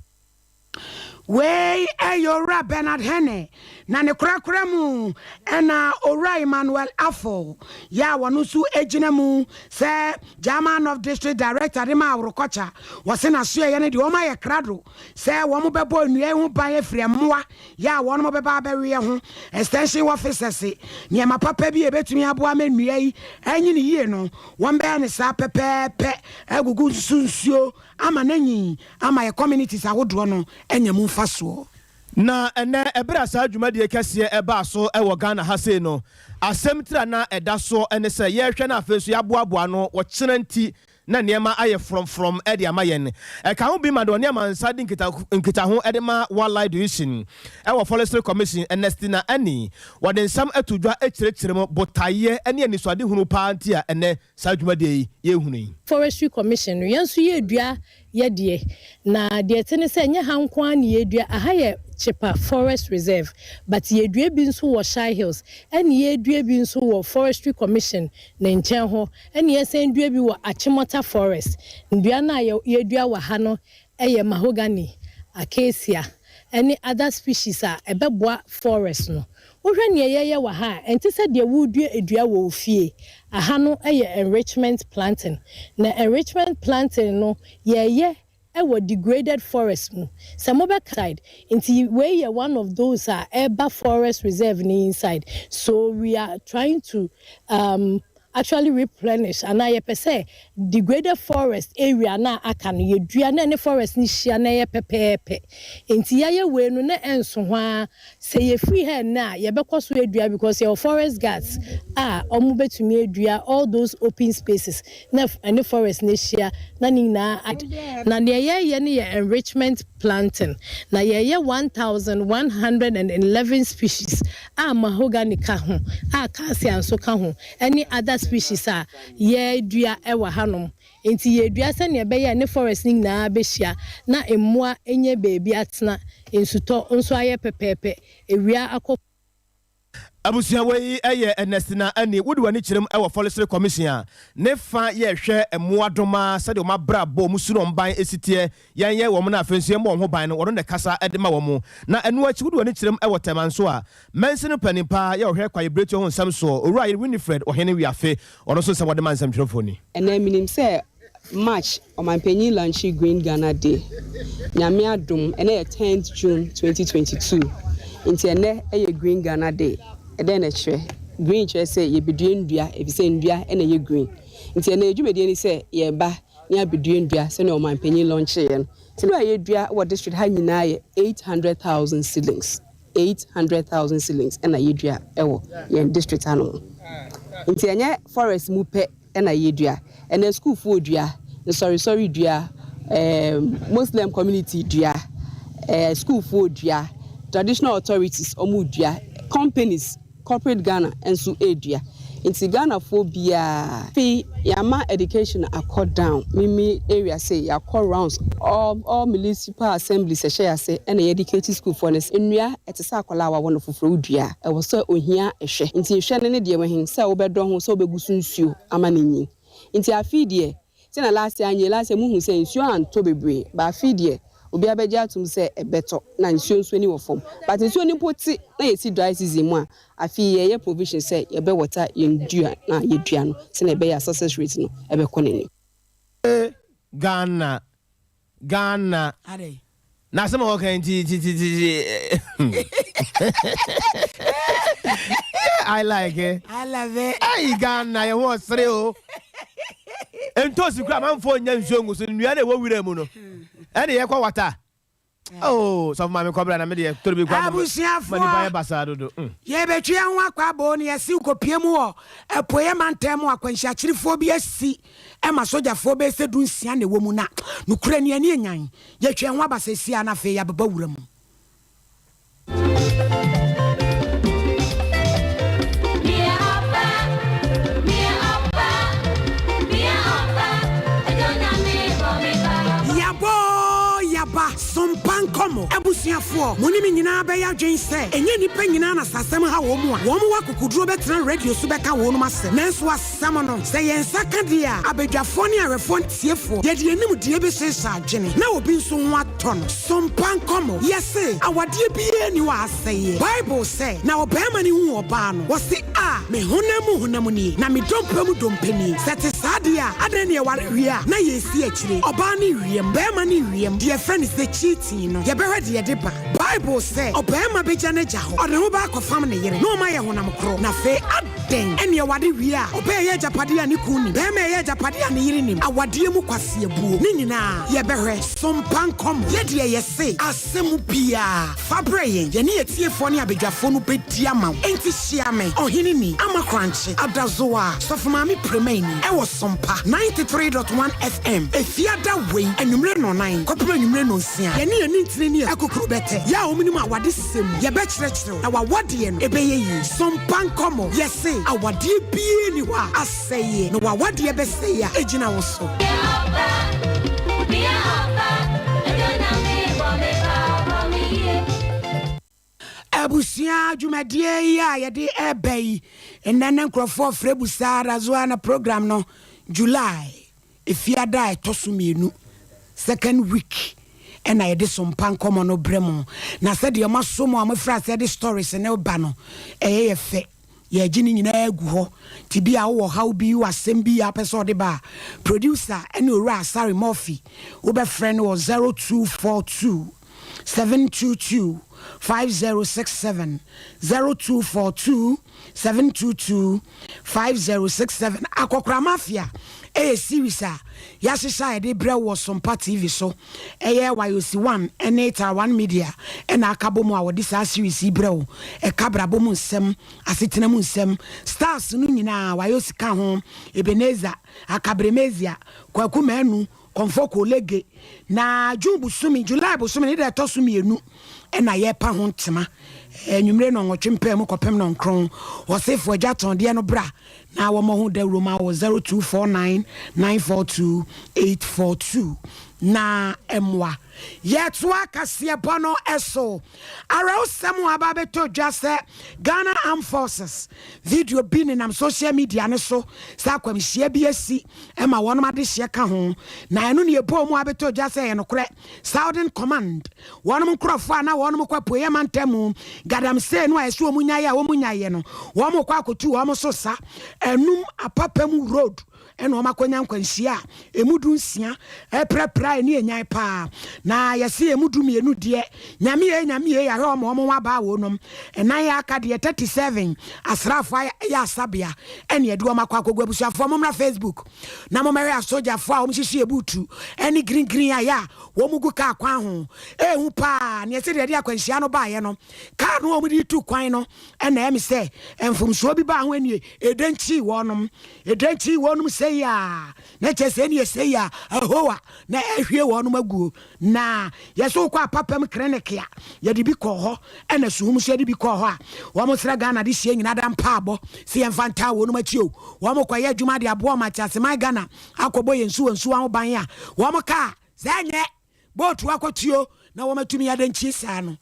Wei yɛ Owura Bernard Henne, na ne korakora mu na Owura Emmanuel Afful yɛ a ɔno nso gyina mu sɛ German North District Director de ma Aworokɔkya. Wɔse n'asoɛeɛ no deɛ wɔn ayɛ krado sɛ wɔn bɛbɔ nnua yi ho ban afiri mmoa yɛ a wɔn bɛba abɛweɛ ho. Extension Officers nneɛma papa bi a ɛbɛtumi aboa ma nnua yi anyini yie no, wɔn bɛyɛ no saa pɛpɛɛpɛ agugu so nsuo ama no anyin ama yɛ communities ahodoɔ no anya mu mfasoɔ. Na ɛnnɛ, ɛberɛ a saa dwumadie kɛseɛ baa so wɔ Ghana ha sei no, asɛm tiri a na ɛda soɔ ne sɛ yɛrehwɛ na afei nso yɛaboaboa ano wɔ kyena nti na nneɛma ayɛ frɔmfrɔm de ama yɛn. Ɛka ho bi ma deɛ ɔne amansa di nkitaho de ma Wildlife Division wɔ Forestry Commission, Ernestina Annie, wɔde nsɛm ato dwa kyerɛkyerɛ mu botaeɛ ne anisoadehunu paa nti a ɛnnɛ saa dwumadie yi yɛrehunu yi. Forestry Commission no, yɛn nso yɛredua yɛ deɛ. Na deɛ ɛte ne sɛ, ɛnyɛ ha nko ara na yɛredua. Aha yɛ Chepa Forest Reserve, but yɛredua bi nso wɔ Shai Hills, ɛna yɛredua bi nso wɔ Forestry Commission ne nkyɛn hɔ, ɛna yɛsan dua bi wɔ Achimota Forest. Nnua no a yɛredua wɔ ha no yɛ mahogany, acacia, ne other species a ɛbɛboa forest no. Wohwɛ nea yɛyɛ wɔ ha a, ɛnte sɛ deɛ woredua dua wɔ wo fie. Aha no yɛ enrichment planting. Na enrichment planting no, yɛreyɛ wɔ degraded forest mu. Sɛ mobɛka side, nti wei yɛ one of those a ɛreba forest reserve no inside. So we are trying to um, actually replenish anaa yɛpɛ sɛ degraded forest area no a aka no yɛdua na ɛne forest no hyia na ɛyɛ pɛpɛɛpɛ. Nti yɛayɛ wei no na ɛnso ho ara. Sɛ yɛfiri ha ɛnnɛ a yɛbɛkɔ so adua because yɛwɔ forest guards a wɔn bɛtumi adua all those open spaces na ɛne forest no ahyia na ne nyinaa ad. Na deɛ yɛreyɛ no yɛ enrichment planting na yɛreyɛ 1,111 species a mahogany ka ho a acacia nso ka ho ne other species a yɛredua wɔ hanom. Enti yɛredua sɛnea ɛbɛyɛ a ne forest no nyinaa bɛhyia na mmoa anya baabi atena, nsutɔ nso ayɛ pɛpɛɛpɛ, awia akɔ. Abusua wei yɛ Ernestina Annie. Wode w'ani kyerɛ mu wɔ Forestry Commission a, ne fa yɛ hwɛ mmoadoma sɛdeɛ wɔn abrabɔ, wɔn su ne wɔn ban si teɛ. Yɛnyɛ wɔn na afei nso yɛmmɔ wɔn ho ban no, wɔno na ɛkasa de ma wɔn. Na ɛno akyi wode w'ani kyerɛ mu wɔ Tema nso a, Mansin no panin paa yɛ ɔhwɛ kwaebiretuo ho nsɛm soɔ, Owura Yere Winifred Ɔhene Wiafe, ɔno nso nsɛm a ɔde ma nsɛmtwerɛfoɔ ni. Ɛnnɛ menim sɛ March, Ɔmanpanyin launchee Green Ghana Day. Nyame adom, ɛnnɛ yɛ tenth June 2022, nti ɛnnɛ yɛ Green Ghana Day. Ɛdɛn na ɛkyerɛ? Green kyerɛ sɛ yɛbɛdua nnua efisɛ nnua na ɛyɛ green. Nti ɛnnɛ yɛn dwumadie ne sɛ yɛreba na yɛabɛdua nnua sɛdeɛ Ɔmanpanyin launcheeɛ no. Nti nnua a yɛdua wɔ district ha nyinaa yɛ 800,000 seedlings. 800,000 seedlings na yɛdua wɔ yɛn district hanom. Nti ɛnyɛ forest mu pɛ na yɛdua. Ɛnɛ sukuufoɔ dua, nsɔresɔre dua, ɛɛm Muslim community dua, ɛɛ sukuufoɔ dua, traditional authorities wɔn dua, companies, corporate Ghana nso redua. Nti Ghanafoɔ biara. Afei yɛama education akɔ down, me me area sei yɛakɔ rounds all all municipal assemblies ɛhyɛ yɛn ase ɛna yɛ educate sukuufoɔ no sɛ nnua ɛte sɛ akwadaa a wɔawo no foforɔ wodua a ɛwɔ sɛ ohia hwɛ. Nti hwɛ no ne deɛ wahin sɛ wobɛdɔ ho sɛ wobɛgu so nsuo ama no anyin. Nti afei deɛ sɛ na last year anyɛ last year muhu sɛ nsuo antɔ bebree but afei deɛ obiara bɛgye atom sɛ ɛbɛtɔ na nsuo nso ani wɔ fam but nsuo no mpo te na yɛsi dry season mu a afei yɛyɛ provision sɛ yɛbɛ water yɛn dua no a yɛdua no sɛnea ɛbɛyɛ a success rate no ɛbɛkɔ n'anim. Ghana Ghana Na asɛm a wɔka yi nti ti ti ti ti I like it. I love it. Ayi Ghana yɛn ho ɔsere o. Ntosi kura amanfoɔ nya nsuo ngu so nnua na ɛwɔ wira mu no. Ɛne yɛkɔ wata. Oh, sɔfo maame kɔbra na me deɛ toro bi kura ma nipa yɛ basaa dodo. Mm. Yɛbɛtwe yɛn ho akɔ aboo ne yɛsiw kɔpie mu wɔ apueɛ mantam mu akwanhyiakyirifoɔ bi asi ma sogyafoɔ bɛyɛ sɛ dunsia na ɛwɔ mu na nokorɛ ni ani anyan. Yɛatwa yɛn ho aba seesei ara na afei yɛabeba wura mu. Yɛabɔ oo, yɛaba, Sompa nkɔmmɔ. Abusuafoɔ, mo ne me nyinaa bɛyɛ adwene sɛ ɛnyɛ nnipa nyinaa na sɛ asɛm ha wɔn a, wɔn wɔ akokoduro bɛtena radio so bɛka wɔnom asɛm. Nanso asɛm no, sɛ yɛn nsa ka deɛ a, abadwafoɔ ne awɛfoɔ ne atiefoɔ, yɛde yɛn nimdeɛ bɛhyehyɛ adwene na obi nso ho atɔ no. Sompa nkɔmmɔ, Yɛse, awadeɛ biara nni hɔ a asɛeɛ. Bible sɛ, Na ɔbarima no huu ɔbaa no, ɔse, A, me honam mu honam nie, na me dompe mu dompe nie. Sɛ ɛte saa deɛ a, adɛn na yɛware wie a na yɛresi akyire? Ɔbaa no rewiam, barima no rewiam, deɛ yɛfrɛ no sɛ cheating no, yɛbɛhwɛ deɛ ɛde ba. Bible sɛ, Ɔbarima bɛgya n'agya hɔ, ɔde ne ho bɛakɔfam ne yere, na wɔayɛ honam korɔ. Na afei, adɛn ɛne ɛware wie a, ɔbaa ɛyɛ agyapadeɛ a ne kunu nim, barima ɛyɛ agyapadeɛ a ne yere nim, awadeɛ mu kwaseabuo, ne nyinaa, yɛbɛhwɛ. So mpa nkɔmmɔ. Yɛ deɛ yɛse, asɛm biara, fa brɛ yɛn, yɛne atiefoɔ ne abadwafoɔ no bɛdi ama wo. Enti hyia me, Ɔheneni, Ama Korankye, Adazoa, Sɔfo Maame Premaini, ɛwɔ Sompa 93.1 FM, Efiada wei, anwummere nnɔnnan kɔpem anwummere nnɔnsia. Yɛne yɛn nintini ne akukuru bɛtɛ, yɛ a wɔnim awadesɛm mu, yɛbɛkyerɛkyerɛ wo, na w'awadeɛ no, ɛbɛyɛ yie. Sompa nkɔmmɔ, yɛse, awadeɛ biara nni hɔ a, Sɛeɛ, na w'awadeɛ bɛsɛe a, ɛgyina wo so. Abusua dwumadie yi a yɛde ɛreba yi, nnɛ ne nkurɔfoɔ frɛ busa Razoa na program no July efiada a ɛtɔ so mmienu, second week ɛna yɛde sompa nkɔmmɔ no brɛ mo. Na sɛdeɛ moaso mo a moafiri aseɛ de stories no ba no, ɛyɛ yɛ fɛ. Yɛregye ne nyinaa agu hɔ. Nti bi a wowɔ ɔhaw bi, wowɔ asɛm bi a wopɛ sɛ ɔde ba a, producer ne Owura Asare Murphy, wobɛfrɛ no wɔ 0242 722 5067, 0242 722 5067. Akɔkora Mafia yɛ series a yɛahyehyɛ a yɛde brɛ wo wɔ Sompa TV so. Ɛyɛ Wayosi One ne Tara One Media na aka bɔ mu a wɔde saa series yi brɛ wo. Ɛka abrabɔ mu nsɛm, asetena mu nsɛm, stars no nyinaa Wayosi ka ho, Ebenezer, Akabremezia, Kwaku Manu, Kɔmfɔ Kolege. Na June bosome, July bosome ne da ɛtɔ so mmienu na yɛrepa ho ntema. Anwummere nnɔnwɔtwe mpaa mu kɔpem nnɔnkron. Ɔsefo agya tɔn deɛ no bra na wɔmmɔ ho dawuro ma wɔ 0249 942 842 na mmoa. Yɛtoa kaseɛbɔ no so. Awerɛhosɛm a aba abɛtɔ dwa sɛ Ghana Armed Forces video bi nenam social media no so sɛ akwanhyia bi asi ma wɔnom adehyeɛ ka ho na ɛno ne ɛbɔɔ mu abɛtɔ dwa sɛ ɛyɛ nokorɛ. Southern Command wɔnom nkorɔfoɔ a na wɔnom kɔ apueɛ mantam mu Galamsey no a ɛsɛ wɔn nyaeɛ a wɔn nyaeɛ no wɔn kɔ akɔtu wɔn so sa Anum Apapam Road. ɛna wɔn akɔnya nkwanhyia a ɛmu 16 ɛprɛprɛ a ɛni enyan paa. Na yɛse ɛmu 12 deɛ, Nyame yei Nyame yei ahwɛ wɔn wɔn ho abaa wɔnom. Ɛnan a aka deɛ, 37 asraafoɔ ayɛ asabea ɛne ɛde wɔn akɔ akɔgu. Abusuafoɔ, mommra Facebook na mommɛhwɛ asogyafoɔ a wɔn hyehyɛ buutu ɛne green green a yɛ a wɔn gu kaa kwan ho. Ehu paa. Neɛ sɛ deɛ ɛde akwanhyia no baeɛ no, kaa no a wɔn de tu kwan no ɛna ɛmi sɛ mfomsoɔ bi baa ho, ɛnie ɛdɛnkyi wɔnom, ɛdɛnkyi wɔnom sɛyi a na kyerɛ sɛ ɛnie sɛyi a ahowa na ɛhwie wɔnom aguo. Na yɛsɛ wokɔ Apapam clinic a yɛde bi kɔɔ hɔ, ɛna Suhum nso yɛde bi kɔɔ hɔ a wɔn srɛ Ghana de hyia nyinaa da mpaabɔ sɛ yɛmfa ntaa wɔnom akyi o. Wɔn kɔyɛ adwuma de aboa wɔn ateaseman Ghana akɔbɔ yɛn nsuwa nsuwa ho ban a wɔn kaa sɛ ɛnyɛ bootu akɔtuo na wɔn atumi adɛnkyi saa no.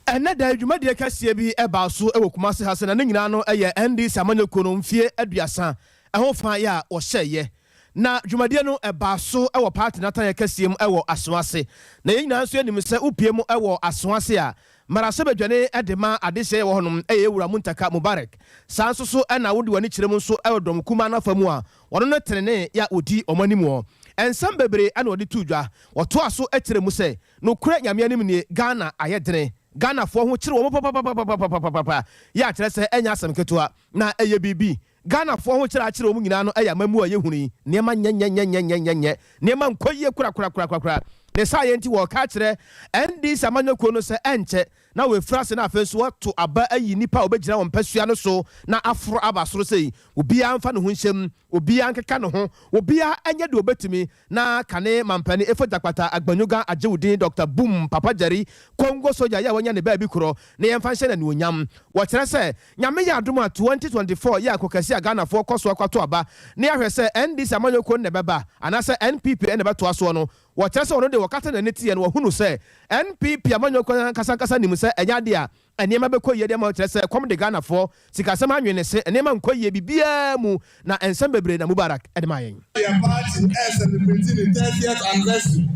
Ɛnɛ da dwumadie kɛseɛ bi baa so wɔ Kumase ha sɛ na ne nyinaa no yɛ NDC amanyɔkuo no mfie 30 ɛho fa yɛ a wɔhyɛeɛ. Na dwumadie no ɛbaa so wɔ party n'ataeɛ kɛseɛ mu wɔ Asoase. Na yɛn nyinaa nso yɛnim sɛ wopie mu wɔ Asoase a, mmarahyɛbadwane de ma adehyeɛ wɔ hɔnom yɛ Yɛwura Muntaka Mubarak. Saa nso so na wode w'ani kyerɛ mu nso wɔ dɔm kumaa no afa mu a, wɔno ne tenenee yɛ a wɔdi wɔn anim wɔ. Nsɛm bebree na wɔde too dwa. Wɔtoaa so kyerɛ mu sɛ, nokorɛ Nyame anim nie, Ghana ayɛ dene. Ghanafoɔ ho kyere wɔn papapapapapapapa yɛ a kyerɛ sɛ ɛnyɛ asɛm ketewa. Na ɛyɛ biribi. Ghanafoɔ ho kyerɛ akyerɛ wɔn nyinaa no yɛ amammuo a yɛhunu yi. Nneɛma nyɛnyɛnyɛnyɛnyɛnyɛ. Nneɛma nkɔ yie korakorakorakora. Ne saa yɛ nti wɔreka akyerɛ NDC amanyɔkuo no sɛ ɛnkyɛ na wɔafiri ase na afei nso wɔato aba ayi nnipa a wɔbɛgyina wɔn mpasua no so na aforo aba soro sei. Obiara mfa ne ho nhyɛ mu, obiara nkeka ne ho, obiara nyɛ deɛ ɔbɛtumi na kane mampanin Efo Jakpata Agbanyuga agye wo din Dɔkta Boom Papa Jerry Congo Soja yi a wanya ne baabi korɔ na yɛmfa nhyɛ no anuonyam. Wɔkyerɛ sɛ Nyame yɛ adom a 2024 yɛ ako kɛse a Ghanafoɔ kɔ so akɔto aba na yɛahwɛ sɛ NDC amanyɔkuo no na ɛbɛba anaasɛ NPP na ɛbɛtoa soɔ no. Wɔkyerɛ sɛ ɔno deɛ wɔkata n'ani teɛ no wahunu sɛ NPP amanyɔkuo no ankasa ankasa nim sɛ ɛnyɛ adeɛ a nneɛma bɛkɔ yie de ama kyerɛ sɛ ɛkɔm de Ghanafoɔ, sikasɛm anwene ne se, nneɛma nkɔ yie biribiara mu na nsɛm bebree na Mubarak de maa yɛn. Yɛn party ɛreselebreti ne 30th anniversary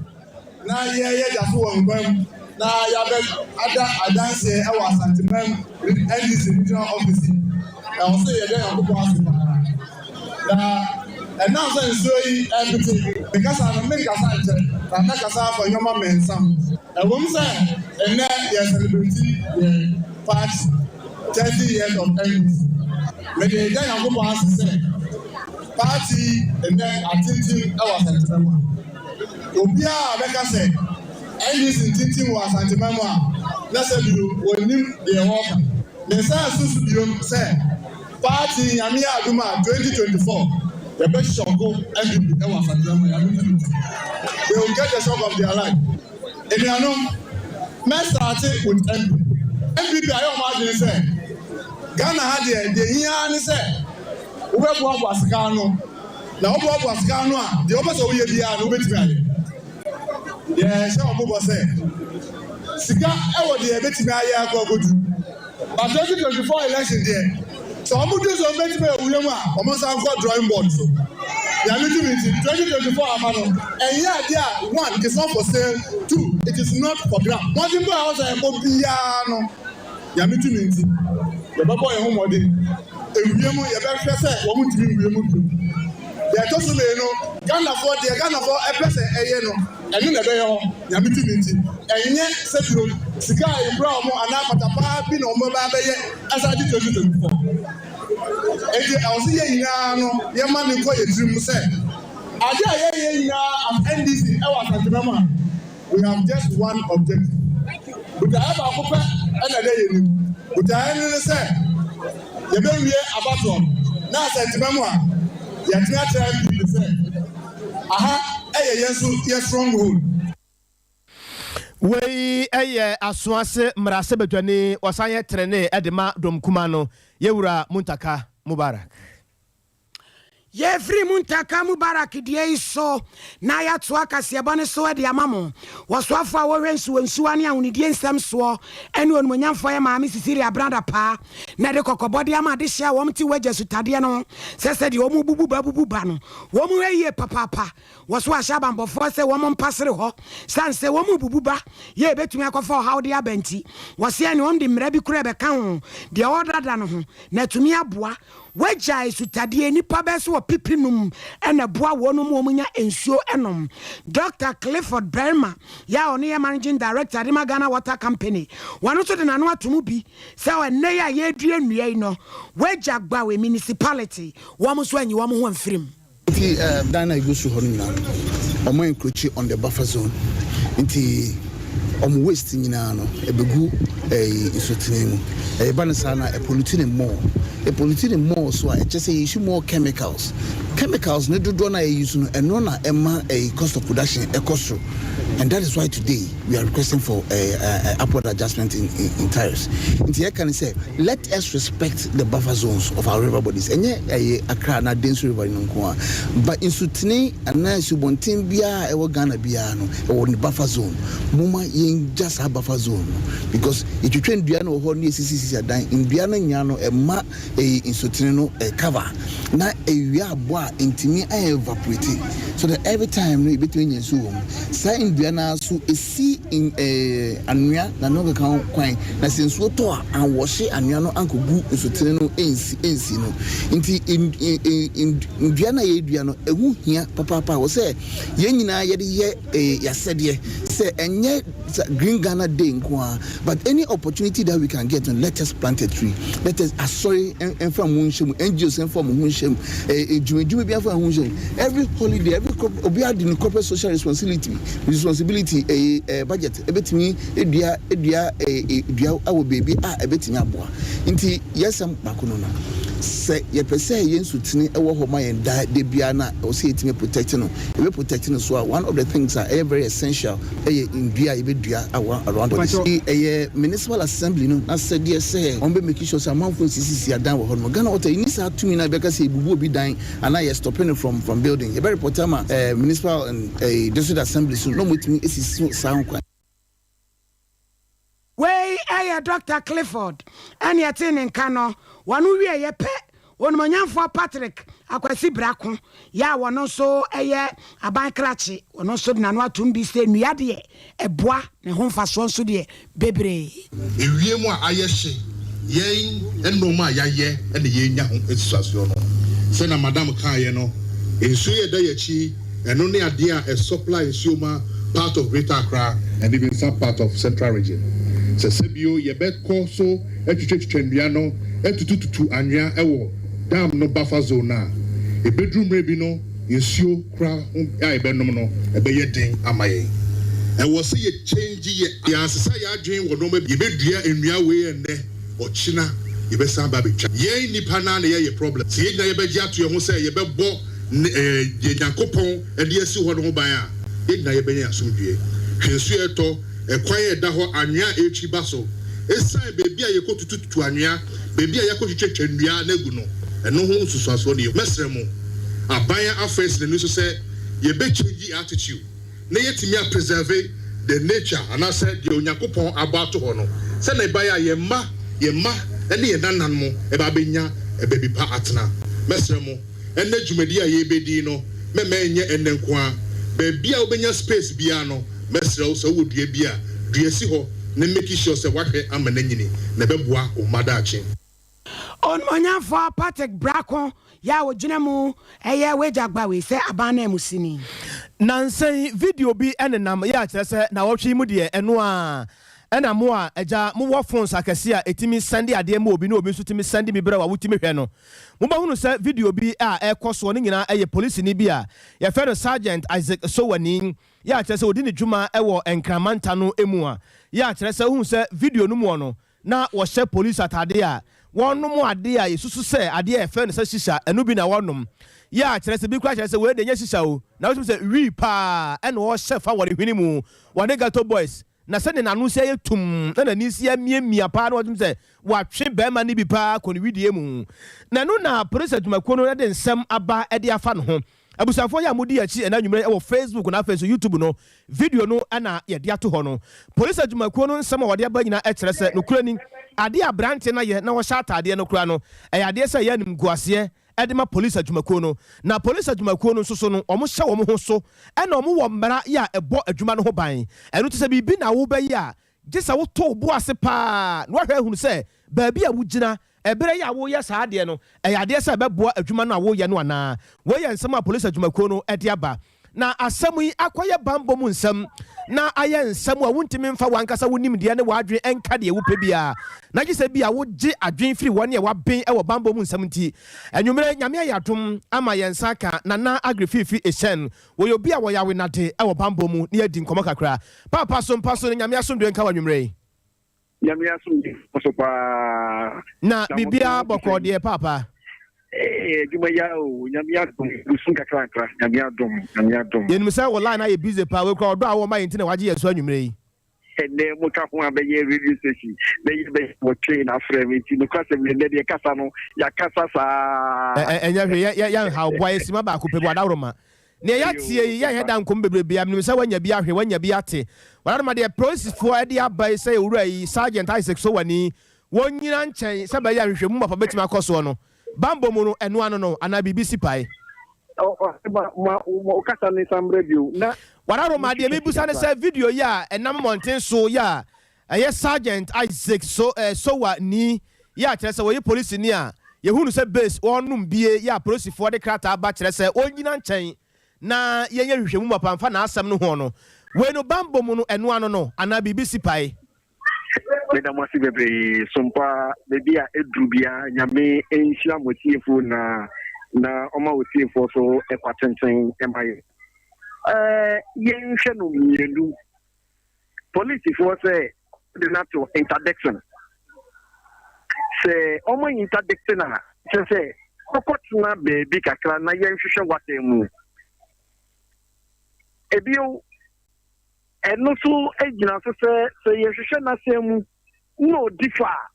na yɛreyɛ da so wɔ nkwa mu na yɛabɛ ada adanseɛ ɛwɔ Asanteman NDC regional office yi. Ɛwɔ sɛ yɛda Nyankopɔn ase paa. Na ɛnam sɛ nsuo yi ɛrepete, me kasa no menkasa nkyɛ, na mɛkasa afa nneɛma mmiɛnsa ho. Ɛwom sɛ ɛnnɛ yɛ celebrate yɛn party 30 years of NDC, mede da Nyankopɔn ase sɛ party yi nnɛ atintim wɔ Asanteman mu a. Obiara a bɛka sɛ NDC ntintim wɔ Asanteman mu a, na sɛ bio wɔnnim deɛ wɔreka. Mesan susu biom sɛ party Nyame yɛ adom a 2024 yɛbɛ shock NPP wɔ Asanteman mu a, Nyame tumi nti. They will get the shock of their life. Anuanom, mɛ starte with NPP. NPP ayɛ wɔn adwene sɛ Ghana ha deɛ, deɛ ehia ara ne sɛ wobɛboaboa sika ano. Na woboaboa sika ano a, deɛ wopɛ sɛ woyɛ biara no wobɛtumi ayɛ. Yɛhyɛ wɔn bɔ sɛ sika wɔ deɛ yɛbɛtumi ayɛ akɔ akɔdu. But 2024 election deɛ, sɛ wɔn dwen sɛ wɔn bɛtumi ayɛ wura mu a, wɔn nsa nkɔ drawing board so. Nyame tumi nti, 2024 aba no, ɛnyɛ adeɛ a, one, it is not for sale, two, it is not for grab. Mmɔdenbɔ a ɛwɔ sɛ yɛbɔ biara no, Nyame tumi nti, yɛbɛbɔ yɛn ho mmɔden. Ewiem, yɛbɛhwɛ sɛ wɔn ntumi nwie mu bio. Deɛ ɛtɔ so mmienu, Ghanafoɔ, deɛ Ghanafoɔ pɛ sɛ ɛyɛ no, ɛno na ɛbɛyɛ hɔ, Nyame tumi nti. Ɛnyɛ sɛ bio, sika a yɛkura wɔn anaa patapaa bi na wɔbɛba abɛyɛ ɛsan agye 2024. Enti ɛwɔ sɛ yɛn nyinaa no, yɛma no kɔ yɛn tirim sɛ, adeɛ a yɛyɛ nyinaa as NDC ɛwɔ Asanteman mu ha, We have just one objective. Botaeɛ baako pɛ na ɛda yɛn anim. Botaeɛ no ne sɛ yɛbɛwie abatoɔ no na Asantema mu a yɛatumi akyerɛ NPP sɛ aha yɛ yɛn nso yɛ stronghold. Wei yɛ Asoase mmarahyɛbadwani, ɔsan yɛ trenee de ma dɔm kumaa no, Yɛwura Muntaka Mubarak. Yɛfiri Muntaka Mubarak deɛ yi so na yɛatoa kaseɛbɔ no so de ama mo. Wɔsoafoɔ a wɔhwɛ nsuwansuwa ne ahonidie nsɛm soɔ ne Onimuonyamfoɔ yɛ Maame Cecilia Brada Paa na ɛde kɔkɔbɔ de ama adehyeɛ a wɔn te wagya sutadeɛ no ho sɛ sɛdeɛ wɔn bubu ba bubu ba no wɔn hwɛ yie papaapa. Wɔso ahyɛ abanbɔfoɔ sɛ wɔn mpasere hɔ sane sɛ wɔn bubu ba yɛ ɛbɛtumi akɔfa ɔhaw de aba nti. Wɔse ɛne wɔn de mmara bi koraa ɛbɛka ho deɛ ɔredada no ho na atumi aboa. Wɔagyae sutadeɛ, nnipa bɛyɛ sɛ ɔpepenum na ɛboa wɔn ma wɔnya nsuo nom. Dɔkta Clifford Barima yɛ a ɔno yɛ Managing Director de ma Ghana Water Company, ɔno nso de n'ano ato mu bi sɛ ɛnnɛ yi a yɛredua nnua yi no, wɔagya Gbawe Municipality, wɔn nso anyi wɔn ho amfiri mu. Nti dan no a egu soro hɔ no nyinaa no ɔmo encroachi on the buffer zone nti ɔmo waste nyinaa no ebegu ɛyi nsutene mu. Ɛyɛ no saa na ɛpollute ne more. Ɛpollute ne more so a ɛkyɛ sɛ yɛ use more chemicals. Chemicals ne dodoɔ no a yɛ use no ɛno na ɛma ɛyi cost of production ɛkɔ soro and that is why today we are requesting for a upward adjustment in tariffs. Nti yɛka ne sɛ let us respect the buffer zones of our river bodies. Ɛnyɛ ɛyɛ Accra na Densu River no nko a, but nsutene anaa nsubɔnten biara a ɛwɔ Ghana biara no ɛwɔ ne buffer zone. Moma yɛngya saa buffer zone no because yɛtwitwa ndua no wɔ hɔ ne yɛsisisisi adan ndua no nyinaa no ɛma ɛyɛ nsutene no cover na ewia abɔ a ntumi ayɛ evaporate so that every time no ebetumi anya nsuo wɔ mu. Saa ndua no so esi anwea na ne keka ho kwan na sɛ nsuo tɔ a anwɔhye anwea no ankɔgu nsutene no ensi no. Nti ndua no a yɛdua no ɛho hia papaapa wɔ sɛ yɛn nyinaa yɛde yɛ yasɛdeɛ sɛ ɛnyɛ Green Ghana Day nko a, but any opportunity that we can get, let us plant a tree. Let us asɔre ɛnfa mu nhyɛ mu, NGOs ɛnfa mu ho nhyɛ mu, dwumadwuma bi ɛnfa ho nhyɛ mu. Every holiday, every obiara de ne corporate social responsibility ɛyɛ budget ebetumi edua dua awɔ beebi a ebetumi aboa. Nti yɛsɛm baako no sɛ yɛpɛ sɛ yɛn nsutene ɛwɔ hɔ ma yɛn da de bia na ɛwɔ sɛ yɛtumi protect no, yɛbɛ protect no so a, one of the things a ɛyɛ very essential ɛyɛ ndua a yɛbɛdua awɔ around the ɛyɛ municipal assembly no na sɛdeɛ sɛ wɔn bɛ make sure sɛ amanfo nsisisi adan wɔ hɔ no. Ghana Water yi ni saa tumi na yɛbɛka sɛ ebubu obi dan anaa yɛ stopping no from building. Yɛbɛ report ama municipal and district assembly so na wɔn etumi esisi saa kwan. Wei ɛyɛ Dr Clifford ɛne ɛte ne nka no. Wɔn wie yɛ pɛ, onimonyamfoɔ Patrick Akwasi Brako yɛ a wɔno nso ɛyɛ aban krakye, wɔno nso de n'ano atom bi sɛ nnua deɛ ɛboa ne ho mfasoɔ nso deɛ bebree. Ewiem a ayɛ hye, yɛn nneɛma a yɛayɛ ɛna yɛnya ho nsusuasoɔ no. Sɛna madam kaeɛ no, nsuo yɛ da yɛkyi, ɛno ne adeɛ a ɛsupply nsuo ma part of Greater Accra and even some part of Central Region. Sɛ sɛbio yɛbɛkɔ so atwitwatwitwa nnua no, atutututu anwea ɛwɔ dam no buffer zone a, ebeduru mmerɛ bi no nsuo kora ho a yɛbɛnom no ɛbɛyɛ den ama yɛn. Ɛwɔ sɛ yɛ change yɛ yɛasesa yɛ adwene wɔ nneɛma bi. Yɛbɛdua nnua wei ɛnnɛ, ɔkyena yɛbɛsan ba abɛtwa. Yɛn nipa naa na yɛyɛ problem. Sɛ yɛn nyinaa yɛbɛgye ato yɛn ho sɛ yɛbɛbɔ ne deɛ Nyankopɔn ɛde asi hɔ no ho ban a, yɛn nyinaa yɛbɛnya asomdwie. Hwɛ nsuo ɛtɔ, ɛkwan a ɛda hɔ, anwea a ɛretwi ba so esan beebi a yɛkɔ tutututu anwea, beebi a yɛkɔ twitwatwa nnua n'agu no, ɛno ho nsusuasoɔ ne yɛ. Mɛsrɛ mo, aban afa esi n'ani so sɛ yɛbɛchange attitude na yɛtumi a preserve the nature anaasɛ deɛ Onyankopɔn abɔ ato hɔ no, sɛnɛ ɛbɛyɛ a yɛn mma ɛne yɛn nananom ɛbɛ abɛnya baabi pa atena. Mɛsrɛ mo, ɛnɛ dwumadi a yɛbɛdi no, mɛmɛ nyɛ ɛnɛ nko a. Baabi a wobɛnya space biara no, mɛsrɛ wo sɛ wowɔ dua bi a, dua si hɔ na make sure sɛ wahwɛ ama n'anyini na ɛbɛboa wo mma daakye. Onimonyamfoɔ Patrick Brako yɛ a wɔgyina mu ɛyɛ Weija Gbawe sɛ aban no mu sini. Nansɛn video bi ɛnenam yɛ akyerɛ sɛ na wɔtwe mu deɛ ɛno a ɛna mo a agya mowɔ phones akɛse a ɛtumi send adeɛ ma obi na obi nso tumi send bi berɛ a wotumi hwɛ no, mobɛhunu sɛ video bi a ɛkɔ soɔ no nyinaa ɛyɛ polisini bi a yɛfrɛ no Sergeant Isaac Sowani yɛ akyerɛ sɛ ɔdi ne dwuma ɛwɔ Nkramanta no mu a yɛ akyerɛ sɛ wohu sɛ video no mu no na wɔhyɛ polisi atadeɛ a wɔnom adeɛ a yɛsusu sɛ adeɛ a yɛfrɛ no sɛ shisha, ɛno bi na wɔnom. Yɛ akyerɛ sɛ bi kora kyerɛ sɛ wei de nyɛ shisha o, na wotumi sɛ wii paa ɛna wɔhyɛ fa wɔde hwene mu wɔne ghetto boys na sɛne n'ano si ayɛ tum na n'ani si amiamia paa na wɔtumi sɛ watwe bɛrima no bi paa kɔ ne widie mu. Na ɛno na polisi adwumakuo no de nsɛm aba de afa ne ho. Abusuafoɔ yi a modi akyi ɛna anwummerɛ ɛwɔ Facebook na afei nso YouTube no, video no ɛna yɛde ato hɔ no. Polisi adwumakuo no nsɛm a wɔde aba nyinaa ɛkyerɛ sɛ nokorɛ ni, adeɛ aberanteɛ no ayɛ na wɔhyɛ ataadeɛ no koraa no, ɛyɛ adeɛ sɛ ɛyɛ animguaseɛ ɛde ma polisi adwumakuo no. Na polisi adwumakuo no nso so no, wɔn hyɛ wɔn ho so ɛna wɔn wɔ mmara yɛ a ɛbɔ adwuma no ho ban. Ɛno te sɛ biribi na wobɛyɛ a, gye sɛ woto bo ase paa na wahwɛ ahunu sɛ baabi a wogyina. Ɛberɛ yi a woreyɛ saa adeɛ no, ɛyɛ adeɛ sɛ ɛbɛboa adwuma no a woreyɛ no anaa? Wei yɛ nsɛm a polisi adwumakuo no de aba. Na asɛm yi akɔyɛ bammɔ mu nsɛm na ayɛ nsɛm a wontumi mfa w'ankasa wo nimdeɛ ne w'adwene nka deɛ wopɛ biara, na gye sɛ ebia wogye adwene firi wɔn a wɔaben wɔ bammɔ mu nsɛm nti. Anwummerɛ yi, Nyame ayɛ adom ama yɛn nsa aka Nana Agrififi Essien. Wɔyɛ obi a wɔyɛ awenade wɔ bammɔ mu na yɛadi nkɔmmɔ kakra. Paapa so mpa so no, Nyame asomdwoe nka wo anwummerɛ yi. Nyame asomdwe nkɔ so paa. Na biribiara bɔkɔɔ deɛ paapa. Ee adwuma yi ara o Nyame adom gu so nkakrankra Nyame adom Nyame adom. Yɛnim sɛ wo line ayɛ busy paa wei koraa ɔdɔ a wowɔ ma yɛn nti na wagye yɛn so anwummerɛ yi. Ɛnɛ mo ka ho abɛyɛ radio station bɛyɛ bɛyɛ wɔtwe na afrɛ me nti nokwasɛm ni ɛnɛ deɛ kasa no yɛakasa saa. Ɛnyɛ hwee yɛ yɛnhaw boa yɛ sima baako pɛ bi wadaworoma Nea yɛateɛ yi, yɛnyɛ da nkɔm bebrebe a, menim sɛ woanya bi ahwɛ, woanya bi ate. W'adaworoma deɛ polisifoɔ de aba yi sɛ owura yi, Sergeant Isaac Sowani, wɔnnyina nkyɛn sɛ ɛbɛyɛ a nhwehwɛmu mapa bɛtumi akɔ soɔ no, bammɔ mu no, ɛno ano no, anaa biribi si pae. Ɔse ma ma wo kasa no nsan mmra bio na. W'adaworoma, deɛ mebisa ne sɛ video yi a ɛnam mmɔnten so yi a Ɛyɛ Sergeant Isaac So eh Sowa ni yɛ a kyerɛ sɛ ɔyɛ polisini a yɛhu no sɛ base ɔrenom bie yɛ a polisifoɔ de krataa ba kyerɛ sɛ ɔnnyina nkyɛn na yɛnyɛ nhwehwɛmu mapa mfa n'asɛm no ho no. Wei no banbɔ mu no ɛno ano no anaa biribi si pae? Meda mo ase bebree sompa baabi a ɛduru biara Nyame nhyira mo atiefoɔ nyinaa na ɔma otiefoɔ so ɛkwa tenten ɛma yɛ. Ɛɛ yɛnhwɛ no mmienu. Polisifoɔ sɛ wɔde no ato interdiction. Sɛ wɔn interdict no a, kyerɛ sɛ ɔkɔtena baabi kakra na yɛnhwehwɛ w'asɛm mu. Ebio, ɛno nso gyina so sɛ sɛ yɛhwehwɛ n'asɛm mu na ɔdi fa a,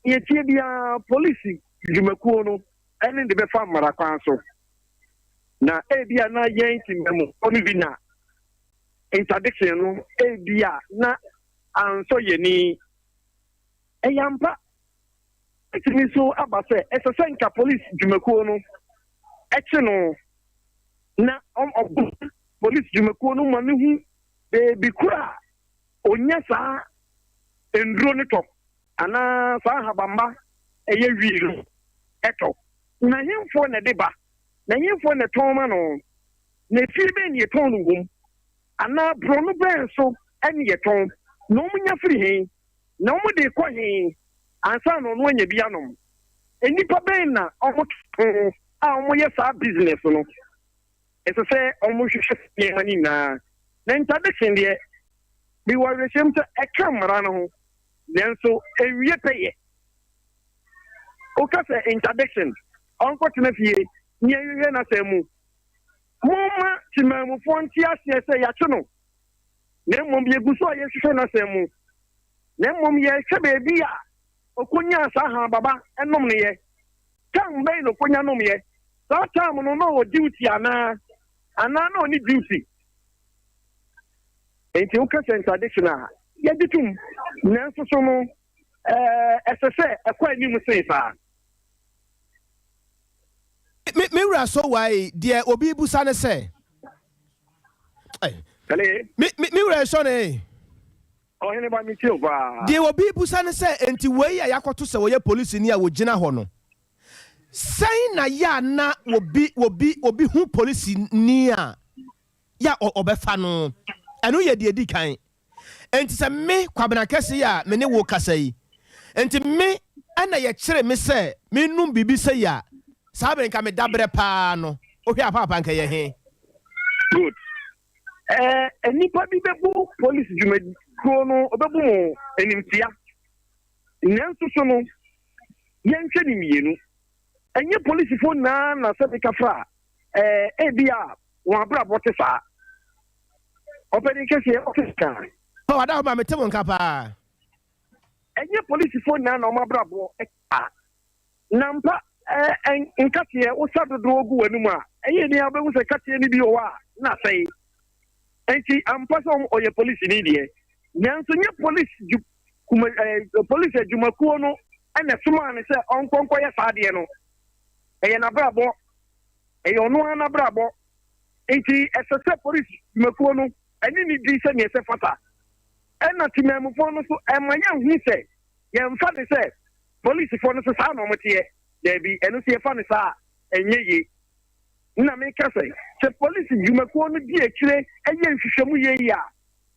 nea ɛteɛ biara polisi dwumakuo no ne de bɛfa mmara kwan so. Na ebia na yɛn temammufoɔ no bi na interdiction no ebia na ansɔ yɛn ani. Ɛyɛ ampa. Etumi nso aba sɛ ɛsɛ sɛ nka polisi dwumakuo no kye no na ɔboa polisi dwumakuo no ma no hu baabi koro a onya saa nnuro no tɔ anaa saa ahabamma ɛyɛ wii no tɔ. Na henfoɔ na ɛde ba? Na henfoɔ na ɛtɔn ma no? Na efie bɛn na yɛtɔn no wom? Anaa borɔno bɛn so ne yɛtɔn? Na wɔnya firi he? Na wɔde rekɔ he ansa na ɔno anya bi anom? Nnipa bɛn na wɔka ho a wɔyɛ saa business no? Ɛsɛ sɛ wɔhwehwɛ saa nneɛma no nyinaa. Na interdiction deɛ, mewɔ awerɛhyɛm sɛ ɛka mmara no ho, nanso ɛnwie pɛyɛ. Woka sɛ interdiction, ɔnkɔtena fie na yɛnhwehwɛ n'asɛm mu. Momma temanmufoɔ nte aseɛ sɛ yɛakye no, na mmom yɛgu so a yɛhwehwɛ n'asɛm mu, na mmom yɛrehwɛ baabi a ɔkɔnyaa saa ahababa nomnoeɛ. Tam bɛn na ɔkɔnya nomyɛ? Saa tam no na ɔwɔ duty anaa? Anaa na ɔnni duty? Enti woka sɛ interdiction a, yɛgye tom, nanso so no ɛsɛ sɛ ɛkɔ anim sen saa? Me me wura so wae deɛ obi busa ne sɛ. Me me me wura sɔ ne. Ɔhene ba me tie o paa. Deɛ obi busa ne sɛ enti wei a yakɔto sɛ wɔyɛ polisini a wɔgyina hɔ no sɛn na yɛ a na obi obi obi hu polisini a yɛ a ɔbɛfa no ɛno yɛ deɛ edi kan. Enti sɛ me, Kwabena Kɛse yi a me ne wo rekasa yi, enti me na yɛkyere me sɛ mennom biribi sei a, saa bere nka me dabrɛ paa no, wohwɛ a paapa nka ɛyɛ he? Good. Eh, nnipa bi bɛbu polisi dwumakuo no, ɔbɛbu mo animtia. Nanso so no, yɛnhwɛ ne mmienu. Ɛnyɛ polisifoɔ nyinaa na sɛ meka fra a, eh, ebi a wɔn abrabɔ te saa. Ɔpanin kɛseɛ ɔte nka. Pa wada hɔ ma mete wo nka paa. Ɛnyɛ polisifoɔ nyinaa na wɔn abrabɔ te saa. Na mpa ɛɛ nkateɛ wosa dodoɔ gu w'anum a, ɛyɛ ni a wobɛhu sɛ kateɛ no bi wɔ hɔ a na asɛe. Enti ampa sɛ ɔyɛ polisini deɛ, nanso nyɛ polisi dwu kuma ɛɛ polisi adwumakuo no na ɛsomaa no sɛ ɔnkɔ nkɔyɛ saa adeɛ no. Ɛyɛ n'abrabɔ, ɛyɛ ɔno ara n'abrabɔ. Enti ɛsɛ sɛ polisi dwumakuo no ne no di sɛdeɛ ɛsɛ fata. Ɛna temanmufoɔ no nso, ɛma yɛhu sɛ yɛmfa no sɛ. Polisifoɔ no nso saa na wɔteɛ? Daabi, ɛno nso yɛfa no saa a, ɛnyɛ yie. Nna meka sɛ, sɛ polisi dwumakuo no di akyire yɛ nhwehwɛmu yie a,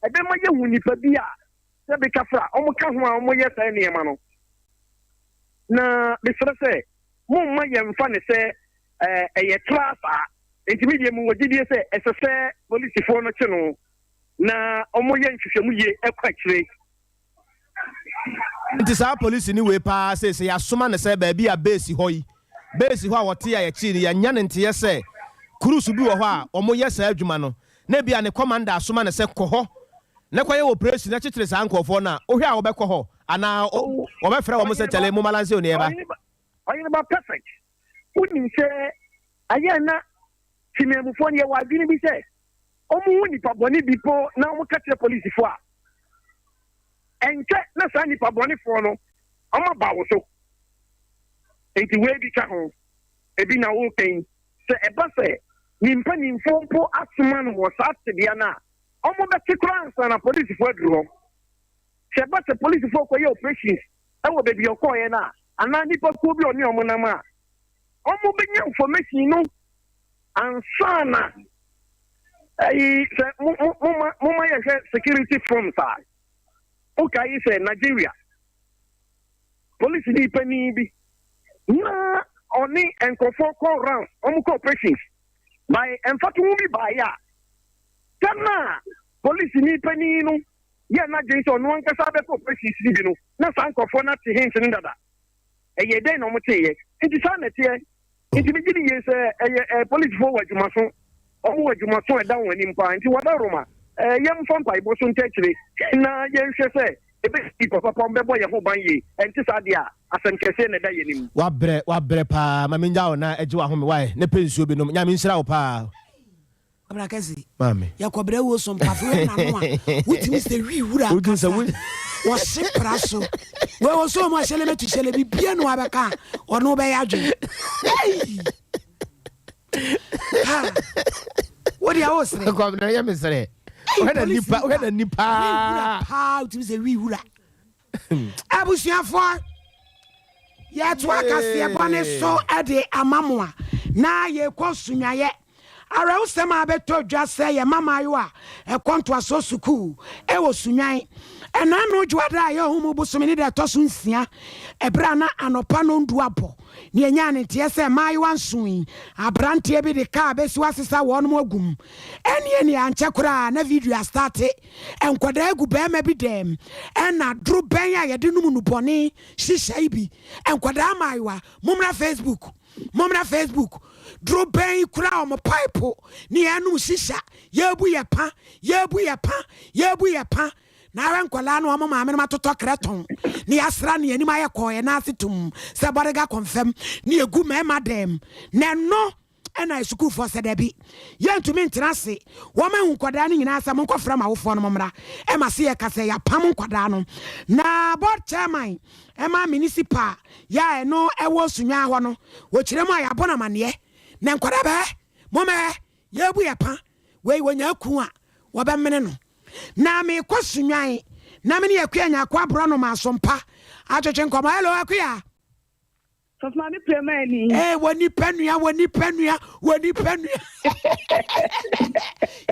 ɛbɛma yɛahu nnipa bi a sɛ bekafra wɔka ho a wɔyɛ saa nneɛma no. Na mesrɛ sɛ momma yɛmfa no sɛ ɛyɛ tra saa. Enti me deɛ mewɔ gyidie sɛ ɛsɛ sɛ polisifoɔ no kye no na wɔyɛ nhwehwɛmu yie kɔ akyire. Nti saa polisini wei paa seesei yɛasoma no sɛ baabi a base hɔ yi, base hɔ a wɔte a yɛkyee no, yɛanya no nteɛ sɛ cruise bi wɔ hɔ a wɔyɛ saa adwuma no, na ebia ne commander asoma no sɛ kɔ hɔ na kɔyɛ operation na kyekyere saa nkurɔfoɔ no a, wohwɛ a wɔbɛkɔ hɔ anaa wɔbɛfrɛ wɔn sɛ kyale momma lanse o ne yɛba. Ɔyeneba Perfect, wonim sɛ ayɛ a na Temanmufoɔ no yɛwɔ adwene bi sɛ wɔhu nnipa bɔne bi po na wɔka kyerɛ polisifoɔ a, ɛnkyɛ na saa nnipa bɔnefoɔ no wɔaba wo so. Nti wei bi ka ho, ebi na woka yi. Sɛ ɛba sɛ ne mpanimfoɔ mpo asoma no wɔ saa tebea no a, wɔbɛte koraa ansa na polisifoɔ aduru hɔ. Sɛ ɛba sɛ polisifoɔ kɔyɛ operations wɔ baabi a ɔkɔeɛ no a, anaa nnipakuo bi a ɔne wɔn nam a, wɔbɛnya information no ansa na ɛyi sɛ mo mo moma moma yɛhwɛ security firms a woka yi sɛ Nigeria polisi ni panin bi na ɔne nkurɔfoɔ kɔ round wɔn kɔ operations by mfatoho bi baeɛ a sɛm a polisi ni panin no yɛ n'adwene sɛ ɔno ankasa bɛkɔ operations no bi no na saa nkurɔfoɔ no ate hint no dada ɛyɛ dɛn na wɔteeɛ nti saa na ɛteɛ Nti megye di yie sɛ ɛyɛ ɛɛ polisifoɔ wɔ adwumaso. Wɔn wɔ adwumaso a ɛda wɔn anim paa. Nti wɔdawuroma ɛɛ yɛmfa mpaebɔ so nkyɛkyerɛ na yɛnhwɛ sɛ ɛbɛyɛ nipa papa wɔn bɛbɔ yɛn ho ban yie. Ɛnte saa deɛ a, asɛm kɛseɛ na ɛda yɛn anim. Wabrɛ wabrɛ paa ma mengya wo na gye w'ahome wae ne pɛ nsuo bi nom Nyame nhyira wo paa. Kwabena Kɛse, Maame. Yɛkɔ brɛ wuo so mpafo wei na no a wotumi sɛ wi wura Wotumi sɛ kasa wo wɔhye pra so wei wɔ so mu ahyɛlɛ mɛtu hyɛlɛ bibia no abɛka a ɔno bɛyɛ adwene Ei! Ha! Wo deɛ wo sere Kwabena yɛ me sere. Ei, Wohwɛ n'ani polisi pa wohwɛ nipa n'ani wi wura paa. paa wotumi sɛ wi wura Abusuafoɔ, yɛtoa kaseɛbɔ no so de ama mo a, na yɛkɔ Sunyayɛ. Awerɛhosɛm a abɛtɔ dwa sɛ yɛn mmamaayewa a ɛkɔ ntoasoɔ sukuu wɔ Sunyan. Ɛna ano Dwoada a ɛyɛ Ɔhommu bosome ne da ɛtɔ so nsia, ɛberɛ a na anɔpa nnɔndu abɔ, na yɛnyaa ne nteɛ sɛ mmaayewa nson yi, aberanteɛ bi de kaa bɛsi hɔ asesa wɔnom agu mu. Ɛnneɛ neɛ ankyɛ koraa na video astate. Nkwadaa gu barima bi dɛm ɛna dorobɛn a yɛde nom nnubɔne hyehyɛe bi. Nkwadaa mmaayewa, mommra Facebook, mommra Facebook. Dorobɛn yi kura wɔn pipe ne yɛnom shisha, yɛrebu yɛ pa, yɛrebu yɛ pa, yɛrebu yɛ pa. Na ara nkwadaa no wɔn maame nom atotɔ krɛtɔn ne yɛasra ne anim ayɛ kɔɔ yɛn nan ase tum sɛ bɔdega kɔnfam ne yɛgu mmarima dɛm. Na ɛno Ɛna asukuufoɔ sɛ, Dabi, yɛntumi ntena ase. Wɔahu nkwadaa no nyinaa sɛ, Monkɔfrɛ mo awofoɔ no mommra. Ɛma se yɛka sɛ, Yɛapam nkwadaa no. Na board chairman ma municipal yɛ a ɛno ɛwɔ Sunyani hɔ no, wɔkyerɛ mu a yɛabɔ no amaneɛ. Na nkwadaa bɛɛ, mommɛɛ, yɛrebu yɛ pa. Wei wɔnya aku a, wɔbɛmene no. Na merekɔ Sunyani, na me ne Akua Nyarko aborɔnoma asompa atwetwe nkɔmmɔ. Hello, Akua. Sɔfo maame pere ma ani. Ee wɔ nipa nua wɔ nipa nua wɔ nipa nua.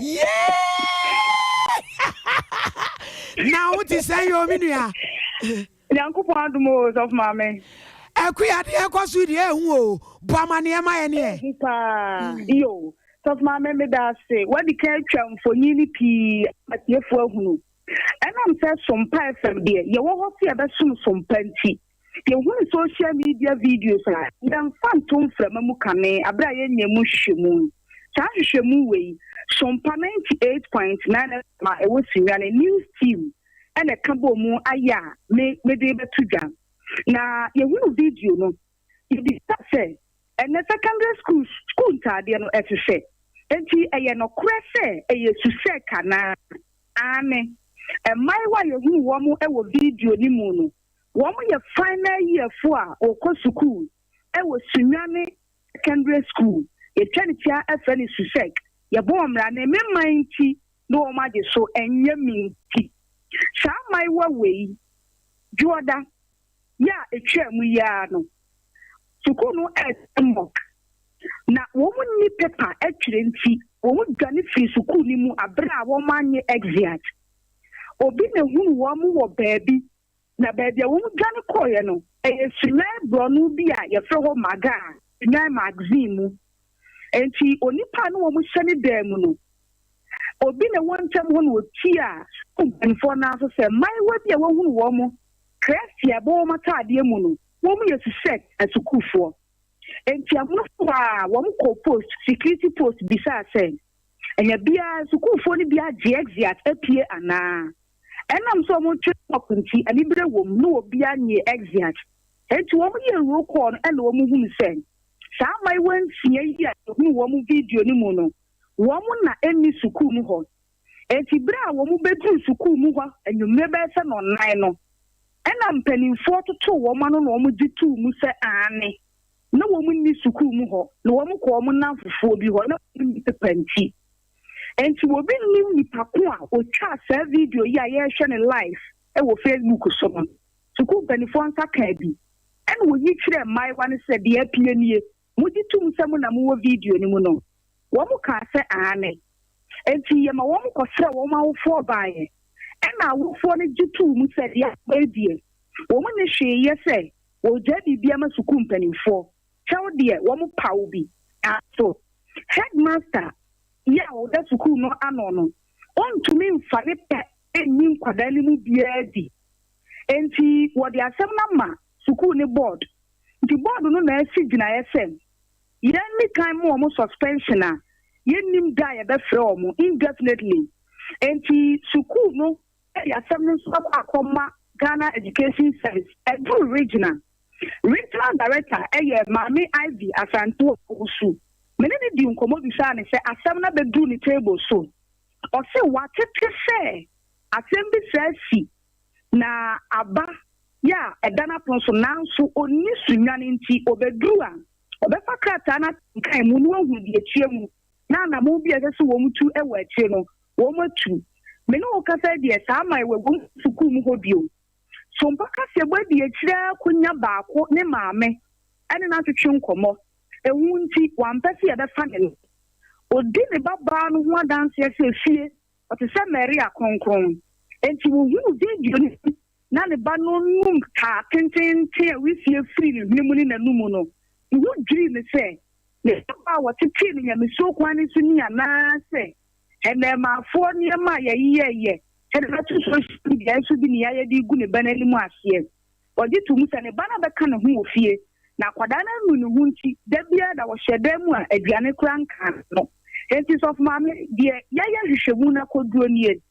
Yee! Na wo te sɛn yɛ omi nua. Nyankopɔn adom o sɔfo maame. Akuya deɛ ɛkɔ so deɛ ehu o bɔ amaneɛ ma yɛ neɛ. Ehu paa iyo sɔfo maame meda ase wadi kan atwa mfonyin no pii ama tiefo ahunu. Ɛnam sɛ Sompa FM deɛ yɛwɔ hɔ sɛ yɛbɛsom Sompa nti Yɛhunu social media videos a, yɛmfa nto mframa mu kane berɛ a yɛnyɛɛ mu nhwehwɛmu. Saa nhwehwɛmu wei, Sompa 98.9 FM a ɛwɔ Sunyani News Team na ɛka bɔɔ mu ayɛ a me mede rebɛto dwa. Na yɛhunu video no, yɛbisa sɛ, ɛnnɛ secondary school sukuu ntaadeɛ no ɛfefɛ? Enti ɛyɛ nɔkorɛ sɛ ɛyɛ susɛk anaa? Aane. Mmaayewa a yɛhunu wɔn wɔ video no mu no, Wɔyɛ final year fo a wɔkɔ sukuu wɔ Sunyani Secondary School. Yɛtwa ne tia frɛ no SUSEC. Yɛbɔ wɔn mmara no, me man nti na wɔn agye so, ɛnyɛ me nti. Saa mmaayewa wei, Dwoɔda. yɛ a ɛtwaa mu yi ara no, sukuu no ɛreyɛ mock, na wɔn nni paper twerɛ nti, wɔn dwane firii sukuu no mu aberɛ a wɔn annye exeat. Obi na ɛhunu wɔn wɔ baabi, na baabi a wɔn dwane kɔeɛ no, ɛyɛ Sunyani borɔno bi a yɛfrɛ hɔ Magaa, Sunyani Magazine mu. Enti onipa a na wɔn hyɛ ne dan mu no, obi na ɛwɔ ntam hɔ na ɔtiaa sukuu mpanimfoɔ no ara so sɛ mmaayewa bi a wɔahunu wɔn crest a ɛbɔ wɔn ataadeɛ mu no, wɔn yɛ susɛk asukuufoɔ. Enti amonofo hɔ ara wɔkɔɔ post, security post, bisaa sɛ, Anya biara sukuufoɔ no bi agye exeat apue anaa? Ɛnam sɛ wɔtwe clock nti, anibere wom na obiara nnyee exeat. Enti wɔyɛɛ roll call no ɛna wɔhunu sɛ saa mmaayewa nsia yi a yɛhunu wɔn video no mu no, wɔn na ɛnni sukuu mu hɔ. Enti bere a wɔbeduruu sukuu mu hɔ anwummere bɛyɛ sɛ nnɔnnan no, ɛnna mpanimfoɔ totoo wɔn ano na wɔgye too mu sɛ aane, na wɔnni sukuu mu hɔ, na wɔkɔ wɔn nnamfofoɔ bi hɔ, na wɔnni pepa nti. Enti obi nnim nipa ko a ɔtwaa saa video yi a yɛrehwɛ no live wɔ Facebook so no. Sukuu mpanimfoɔ nsa kaa bi, ɛnna wɔyi kyerɛɛ mmaayewa no sɛ deɛ apue nie. Mogye tom sɛ mo na mowɔ video no mu no? Wɔkaa sɛ, Aane. Enti yɛma wɔn kɔsrɛɛ wɔn awofoɔ baeɛ. Ɛnna awofoɔ no gye too mu sɛ deɛ aba yi deɛ, wɔn nni hwee yɛ sɛ wɔregyae biribi ama sukuu mpanimfoɔ. Kyɛw deɛ, wɔpaw bi. Nanso, headmaster yi a ɔda sukuu no ano no, ɔntumi mfa ne pɛ nyi nkwadaa no mu biara adi. Enti wɔde asɛm no ama sukuu no board. Nti board no na asi gyinaeɛ sɛ yɛnni kan ma wɔn suspension a yɛnnim da a yɛbɛfrɛ wɔn indefinitely. Enti sukuu no de asɛm no nso akɔ akɔma Ghana Education Service. Ɛduru regional, regional director yɛ Maame Ivy Asantewaa Owusu. Me ne no dii nkɔmmɔ bisaa no sɛ asɛm no abɛduru ne table so. Ɔse watete sɛ asɛm bi saa si na aba yɛ a ɛda n'apono so nanso onni sunnwane nti, obeduru a, ɔbɛfa krataa no akenkan mu na wahu deɛ ɛteɛ mu na anammɔn bi a ɛsɛ sɛ wɔtu wɔ akyire no, wɔatu. Me ne wo kasa yi deɛ, saa man wei, wɔnkɔ sukuu mu hɔ bio. Sompa kaseɛbɔ adi akyire ara kɔnya baako ne maame ne no atwetwe nkɔmmɔ. Ehu nti, wampɛ sɛ yɛbɛfa ne nne. Ɔdi ne babaa no ho adanseɛ sɛ fie, ɔte sɛ Maria Kronkron. Enti wohuu video no bi na ne ba no num taa tenteenten a wisie firi ne hwene mu ne n'anom no, ne ho dwirii no sɛ ne babaa a wɔtetee no nyamesuro kwan no so ni anaasɛ nnɛɛmaafoɔ nneɛma a yɛyeyɛyɛ de bɛto social media so bi ne yɛayɛ de regu ne ba no anim aseɛ. Ɔgye to mu sɛ ne ba no abɛka ne ho wɔ fie, na akwadaa no anu ne ho nti, da biara da wɔhyɛ dan mu a aduane koraa nkaa no. Enti sɔfo maame, deɛ yɛayɛ nhwehwɛmu no akɔduro nie.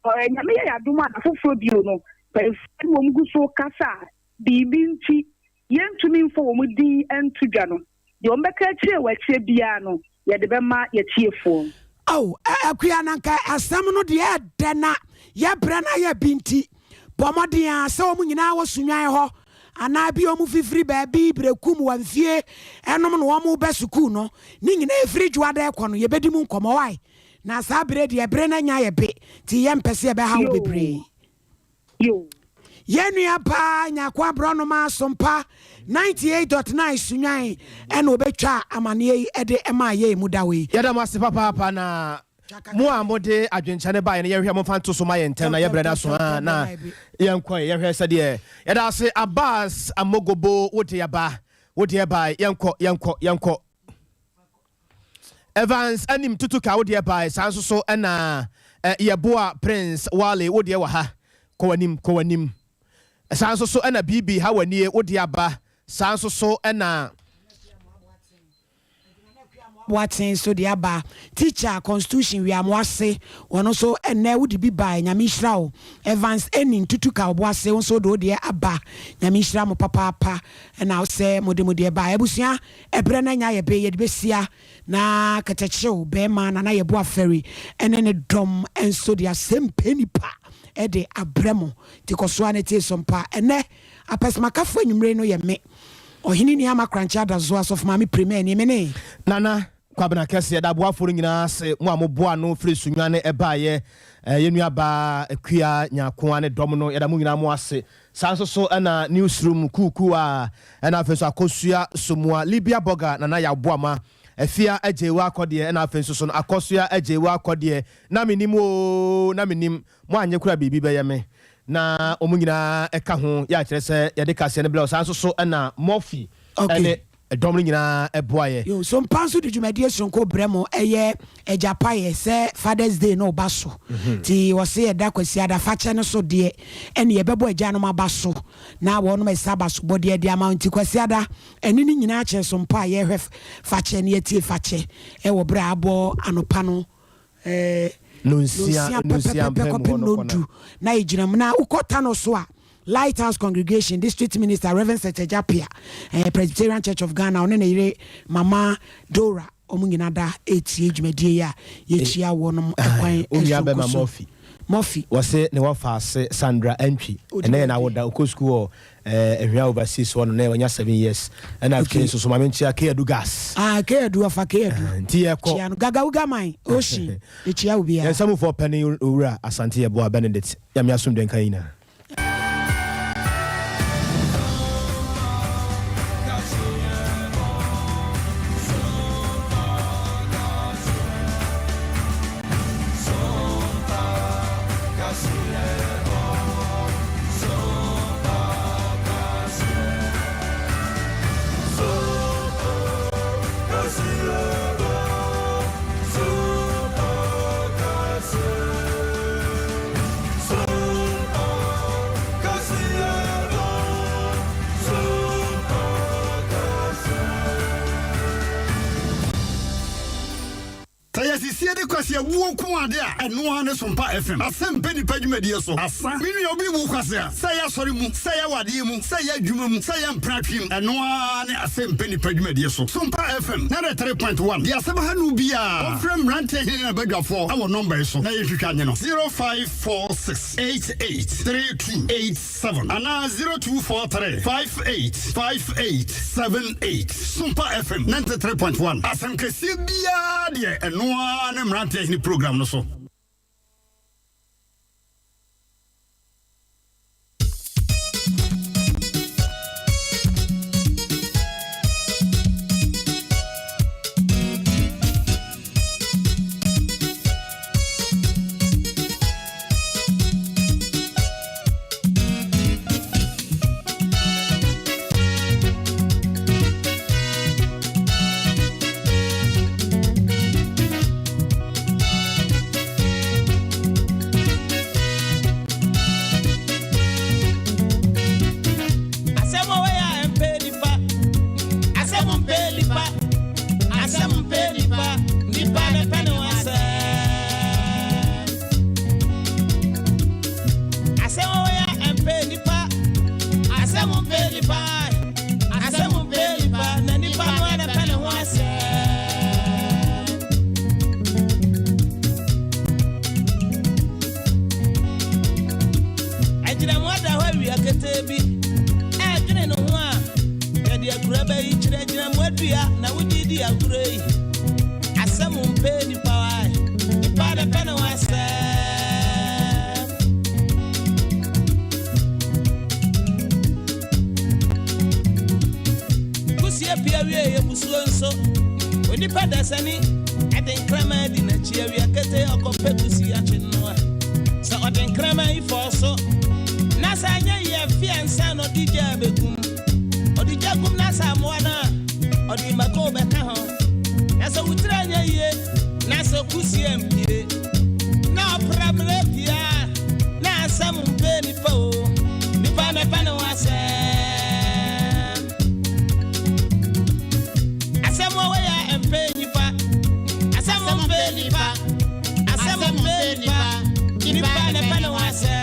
Nyame yɛ yɛn adom a da foforɔ bio no, mpanyinfoɔ ne wɔn gu so kasa a biribi nti yɛntumi mfa wɔn din nto dwa no, deɛ wɔn bɛka akyire wɔ akyire biara no, yɛde bɛma yɛtiefoɔ. Oh, Akua, na nka asɛm no deɛ ɛdɛ na yɛbrɛ no ayɛ bi nti, bɔ mmɔden ara sɛ wɔn nyinaa wɔ Sunnwan hɔ anaa bi wɔn fifiri baabi Berekum, Wamfie ɛnom na wɔn reba sukuu no, ne nyinaa ɛfiri Dwoada ɛkɔ no, yɛbɛdi mu nkɔmmɔ, wai? Na saa bere deɛ bere no anya yɛ be nti yɛmpɛ sɛ yɛbɛha wo bebree. Yɛn nua paa Nyarko Aborɔnoma Asompa 98.9 Sunyani ɛna ɔbɛtwa amaneɛ yi de maa yɛn mu da wei. Yɛda mo ase papaapa na mo a mode adwenkyerɛ no baeɛ no yɛnhwɛ momfa nto so ma yɛn ntɛm na yɛbrɛ no aso a na yɛnkɔ yɛhwɛ sɛdeɛ yɛda ase Abbas Amogobo wode aba wode ɛbae yɛnkɔ yɛnkɔ yɛnkɔ. Evans anim tutu ka wo deɛ bae saa nso so ɛna yɛboa Prince Wale wo deɛ wɔ ha kɔ w'anim kɔ w'anim saa nso so ɛna BB ha w'anie wo deɛ aba saa nso so ɛna. Boateng nso deɛ aba teacher constitution wiamoase wɔn nso ɛnɛ wode bi bae Nyame nhyira wo Evans Enin tutu ka ɔboase wo nso wode wo deɛ aba Nyame nhyira mo papaapa ɛna sɛ mode mo deɛ bae abusua Ɛberɛ no anya yɛ be yɛde bɛsia na kɛtɛkyew bɛɛma Nana Yeboah Ferry ne ne dɔm nso de asɛmpɛ nipa de abrɛ mo nti kɔso ara na tie Sompa. Ɛnɛ apɛsɛmakafoɔ anwummere no yɛ me Ɔhene Nuama Korankye Adazoa Asɔfo Maame Prima nie me ne. Nana. Kwabena Kɛse, yɛda aboafoɔ no nyinaa ase, mo a moboa ano firi Sunyani baeɛ, yɛn nuabaa Akua Nyarkoa ne dɔm no, yɛda mo nyinaa mo ase. Saa nso so na Newsroom kuukuu a ɛna afei nso Akosua Somoa, Libya Burger, Nana Yaw Boama, Afia Agyeiwaa Akɔdeɛ ɛna afei nso so no Akosua Agyeiwaa Akɔdeɛ, na mennim oo, na mennim, mo anyɛ koraa biribi bɛyɛ me, na wɔn nyinaa ɛka ho, yɛ a kyerɛ sɛ yɛde kaseɛ no brɛ wo. Saa nso so na Murphy ɛne Ɛdɔm no nyinaa boa yɛ. Yo, so mpa nso de dwumadie soronko brɛ mo, ɛyɛ Agya Payɛ sɛ Father's Day no reba so nti wɔse ɛda Kwasiada fakyɛ no so deɛ ɛne yɛbɛbɔ agyanom aba so na wɔnom ɛsa abasobɔdeɛ de ama wo nti Kwasiada ɛne no nyinaa kyerɛ so mpa a yɛhwɛ fakyɛ na yɛtie fakyɛ ɛwɔ berɛ a abɔ anopa no Nonsia Nonsia pɛpɛpɛ kɔpem nondu na yɛgyina mu. Na wokɔ Tano so a, Lighthouse Congregation District Minister Rev. Seth Agyapia, Presbyterian Church of Ghana, ɔne ne yere Mama Dora, wɔn nyina da retie dwumadie yi a yɛkyia wɔnom kwan Onua soronko so. Murphy. Murphy. Wɔse ne wɔfaase Sandra Antwi, ɛnɛ yɛ n'awoda, ɔkɔ sukuu wɔ Ahwia overseas hɔ no na wanya 7 years. Ɛna afei nso so maame nkyia K Adu gas. Ah K Adu ɔfa K Adu. Nti yɛ kɔ. Kyia no Gagauga man Ocean mekyia wo biara. Yɛn nsamufoɔ panin Owura Asante Yeboah Benedict Nyame asomdwe nka yɛn nyinaa. Sɛ yɛsisie de kwasea wuo nko ade a, ɛno ara ne Sompa FM. Asɛm pɛ nipa dwumadie so. Asa. Me nua obi wu kwasea, sɛ ɛyɛ asɔre mu, sɛ ɛyɛ awadeɛ mu, sɛ ɛyɛ adwuma mu, sɛ ɛyɛ mpratwe mu, ɛno ara ne Asɛm pɛ nipa dwumadie so. Sompa FM, 93.1, Deɛ asɛm ha no biara, ɔmfrɛ mmeranteɛ hene ne n'abadwafoɔ wɔ nɔmba yi so na yɛntwitwa nye no, 0546 88 32 7 anaa 0243 58 58 78. Sumpa FM 93.1 asɛm kɛseɛ biara deɛ ɛno ara ne mmeranteɛ hene program no so. Asɛm a wɔyɛ a ɛmpɛ nipa. Asɛm mpɛ nipa. Asɛm mpɛ nipa. Nipa na ɛpɛ ne ho asɛm. Asɛm a wɔyɛ a ɛmpɛ nipa. Asɛm mpɛ nipa. Asɛm mpɛ nipa. Na nipa no ara na ɛpɛ ne ho asɛm. Agyinamoa da hɔ awia ketee bi ɛredwene ne ho a, yɛde akura bɛ yi kyerɛ agyinamoa dua na wode di agorɔ yi. Asɛm mpɛ nipa wae, nipa na pɛ ne ho asɛm. Kusie pia wie yɛ musuo nso, onipa dasani ɛde nkraman di n'akyi awia ketee ɔkɔpɛ kusie akye noa. Sɛ ɔde nkraman yi fɔɔ so na sɛ anyɛ yie a, mfe ansa na ɔde gya abɛgum. Ɔde gya gum na sɛ amoa no a, ɔde mako bɛka ho. Na sɛ wo tiri anyɛ yie na sɛ kusie ampue na ɔpramire pue a, na asɛm mpɛ nipa o, nipa na ɛpɛ ne ho asɛm. Asɛm a wɔyɛ a ɛmpɛ nipa, asɛm mpɛ nipa. Asɛm mpɛ nipa, nipa na ɛpɛ ne ho asɛm.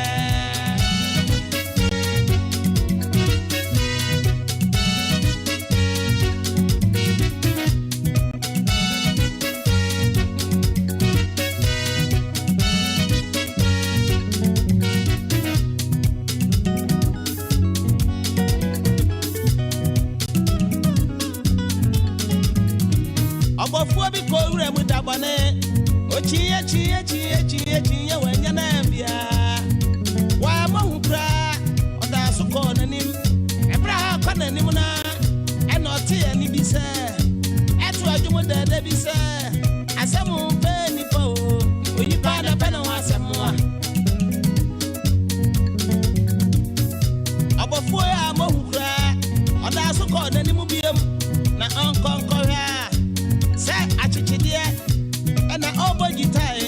Ɔbɔfoɔ bi kɔ. Wɔkyiiɛ kyiiɛ kyiiɛ kyiiɛ kyiiɛ wannya no ambiaa. Wammɔ hu koraa, ɔdaa so kɔɔ n'anim. Ɛberɛ a ɔrekɔ n'anim no ara ɛna ɔtee ɛnne bi sɛ ɛto adwom dɛɛdɛ bi sɛ, Asɛm mpɛ nnipa o, onipa na pɛ ne ho asɛm a. Ɔbɔfoɔ yi ammɔ hu koraa, ɔdaa so kɔɔ n'anim biom, na ɔnkɔ nkɔhwɛ a, sɛ akyekyedeɛ na ɔrebɔ gyitae.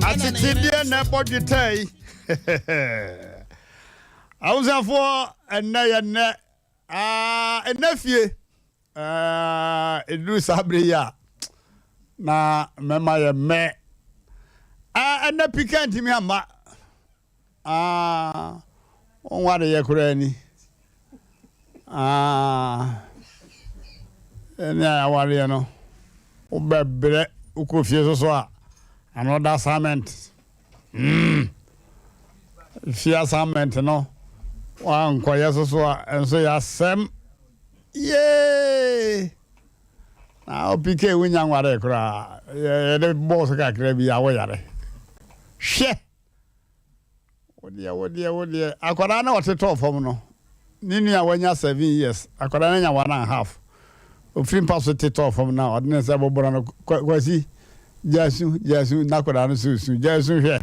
Akyekyedeɛ na ɛbɔ gyitae. Abusuafoɔ, ɛnnɛ yɛ nnɛ. Ah, ɛnnɛ fie. Ah, ɛduru saa berɛ yi a, na mɛma yɛ mmɛ. Ah, ɛnnɛ pika ntumi amma. Ah, wonwareyɛ koraa ni. Ah, ɛne a yɛawareɛ no, wobɛbrɛ wokɔ fie so so a, another assignment. Mm. Fie assignment no, wankɔyɛ so so a, ɛnso yɛ asɛm. Yee! Na ɔpike wonya nwaree koraa, yɛde bɔɔ so kakra bi a woyare. Hwɛ! Wo deɛ, wo deɛ, wo deɛ. Akwadaa no a ɔte tɔɔ fam no, ne nua a wanya seven years, akwadaa no anya one and half. Ofiri mpa so te tɔɔ fam na ɔde ne nsa bɔbɔ no, Kwasi, gyaa su, gyaa su, na akwadaa no so su, gyaa su hwɛ.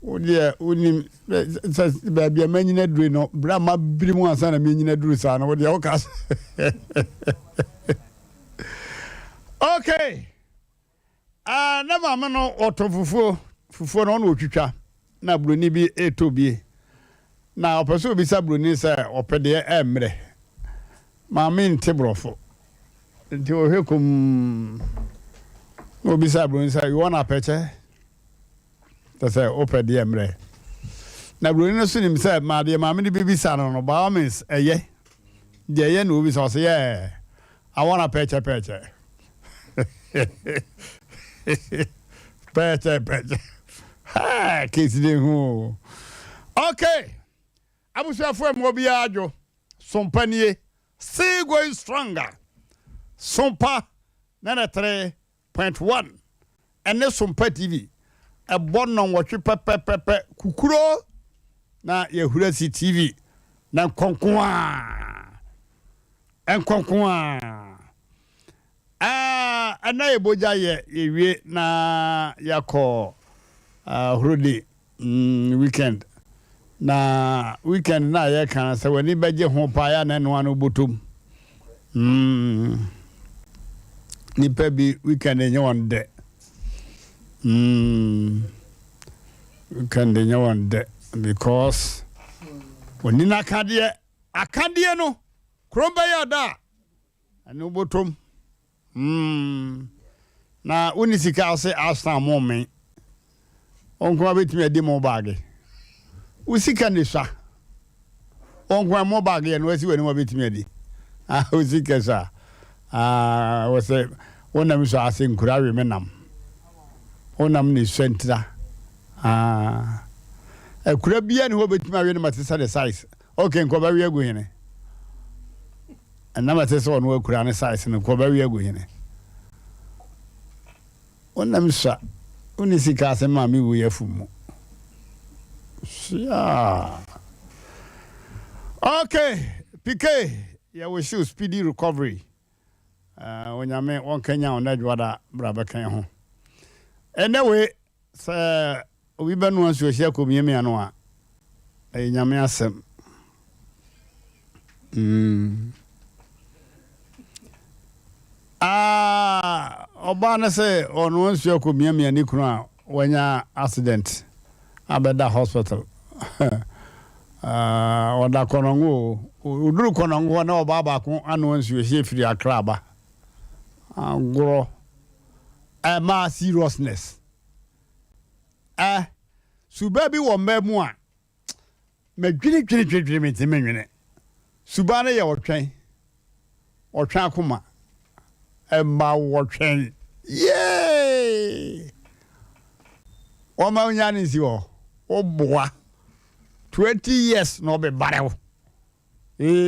Wo deɛ, wonim sɛ baabi a manyina duru no, berɛ a mabiri mu ansa na menyina duru saa no, wo deɛ woka sɛ. Okay. Ah, na maame no ɔtɔ fufuo, fufuo no ɔna ɔtwitwa, na buroni bi retɔ bie. Na ɔpɛ sɛ ɔbisa buroni sɛ ɔpɛ deɛ ɛmmerɛ. Maame nte borɔfo, nti ɔhwɛ komm, na ɔbisa buroni sɛ, you want apɛkyɛ? Kyerɛ sɛ wopɛ deɛ mmerɛ. Na buroni no nso nim sɛ ma deɛ maame no bɛbisa no no, by all means ɛyɛ. Deɛ ɛyɛ na ɔbisa, ɔsɛ yeah, I wanna pɛkyɛ pɛkyɛ. Pɛkyɛ pɛkyɛ. Hey, case de hu o. Okay. Abusuafoɔ mu obiara dwo. Sompa nie. Still going stronger. Sompa 93. Point one ɛne Sompa TV ɛbɔ nnɔnwɔtwe pɛpɛpɛpɛ kukuro na yɛhuri asi TV na nkɔnkoaa nkɔnkoaa ɛɛ ɛnɛ yɛ bogya yɛ yɛwie na yɛakɔ holiday. Mm, weekend. Na weekend na yɛka no sɛ w'ani bɛgye ho paa yɛ a na ɛno ano bɔtɔm. Mm. Nipa bi weekend nyɛ wɔn dɛ. Mm. Weekend nyɛ wɔn dɛ because wɔni n'akadeɛ. Akadeɛ no, kurom bɛyɛ ɔda a, ɛno bɔtɔm. Mm na wonni sika a wose Arsenal mo mmen. Wo nko ara bɛtumi adi mo baage. Wo sika ne sua. Wo nko ara mo baage yɛ no asi w'anim a bɛtumi adi. Ah, wo sika sua. Ah, wo se wo nam sua ase nkura we me nam. Wo nam ne sua ntira. Ah, akura bia ne hɔ bɛtumi awe no ma te sɛ ne size. Okay, nka ɔbɛwe agu hene. Ɛnam ɛte sɛ ɔno akura ne size no, nka ɔbɛwe agu hene. Wonam sua, wonni sika ase ma me wui afu mu. Sua. Okay, PK, yɛ wish you speedy recovery. Uh, Onyame wɔnkanyan wo na adwuada bra bɛka ho. Ɛnɛ wei, Sɛ obi bɛnoa nsuohye akɔmiamia no a, ɛyɛ Nyame asɛm. Mm. Ah, ɔbaa no sɛ ɔnoa nsuo akɔmiamia ne kunu a wanya accident abɛda hospital. Ah, ɔda kɔnɔngo o. Ɔduru kɔnɔngo hɔ na ɔbaa baako anoa nsuohye firi Accra aba. Agorɔ. Ɛmaa seriousness. Ɛ, suba bi wɔ mmaa mu a, medwene dwene dwene dwene mentumi nwene. Suba no yɛ ɔtwɛn, ɔtwɛn akoma. Ɛma wɔtwɛn. Yee! Wɔma wonya ne nsi hɔ. Woboa. 20 years na ɔbɛbare wo. Ee.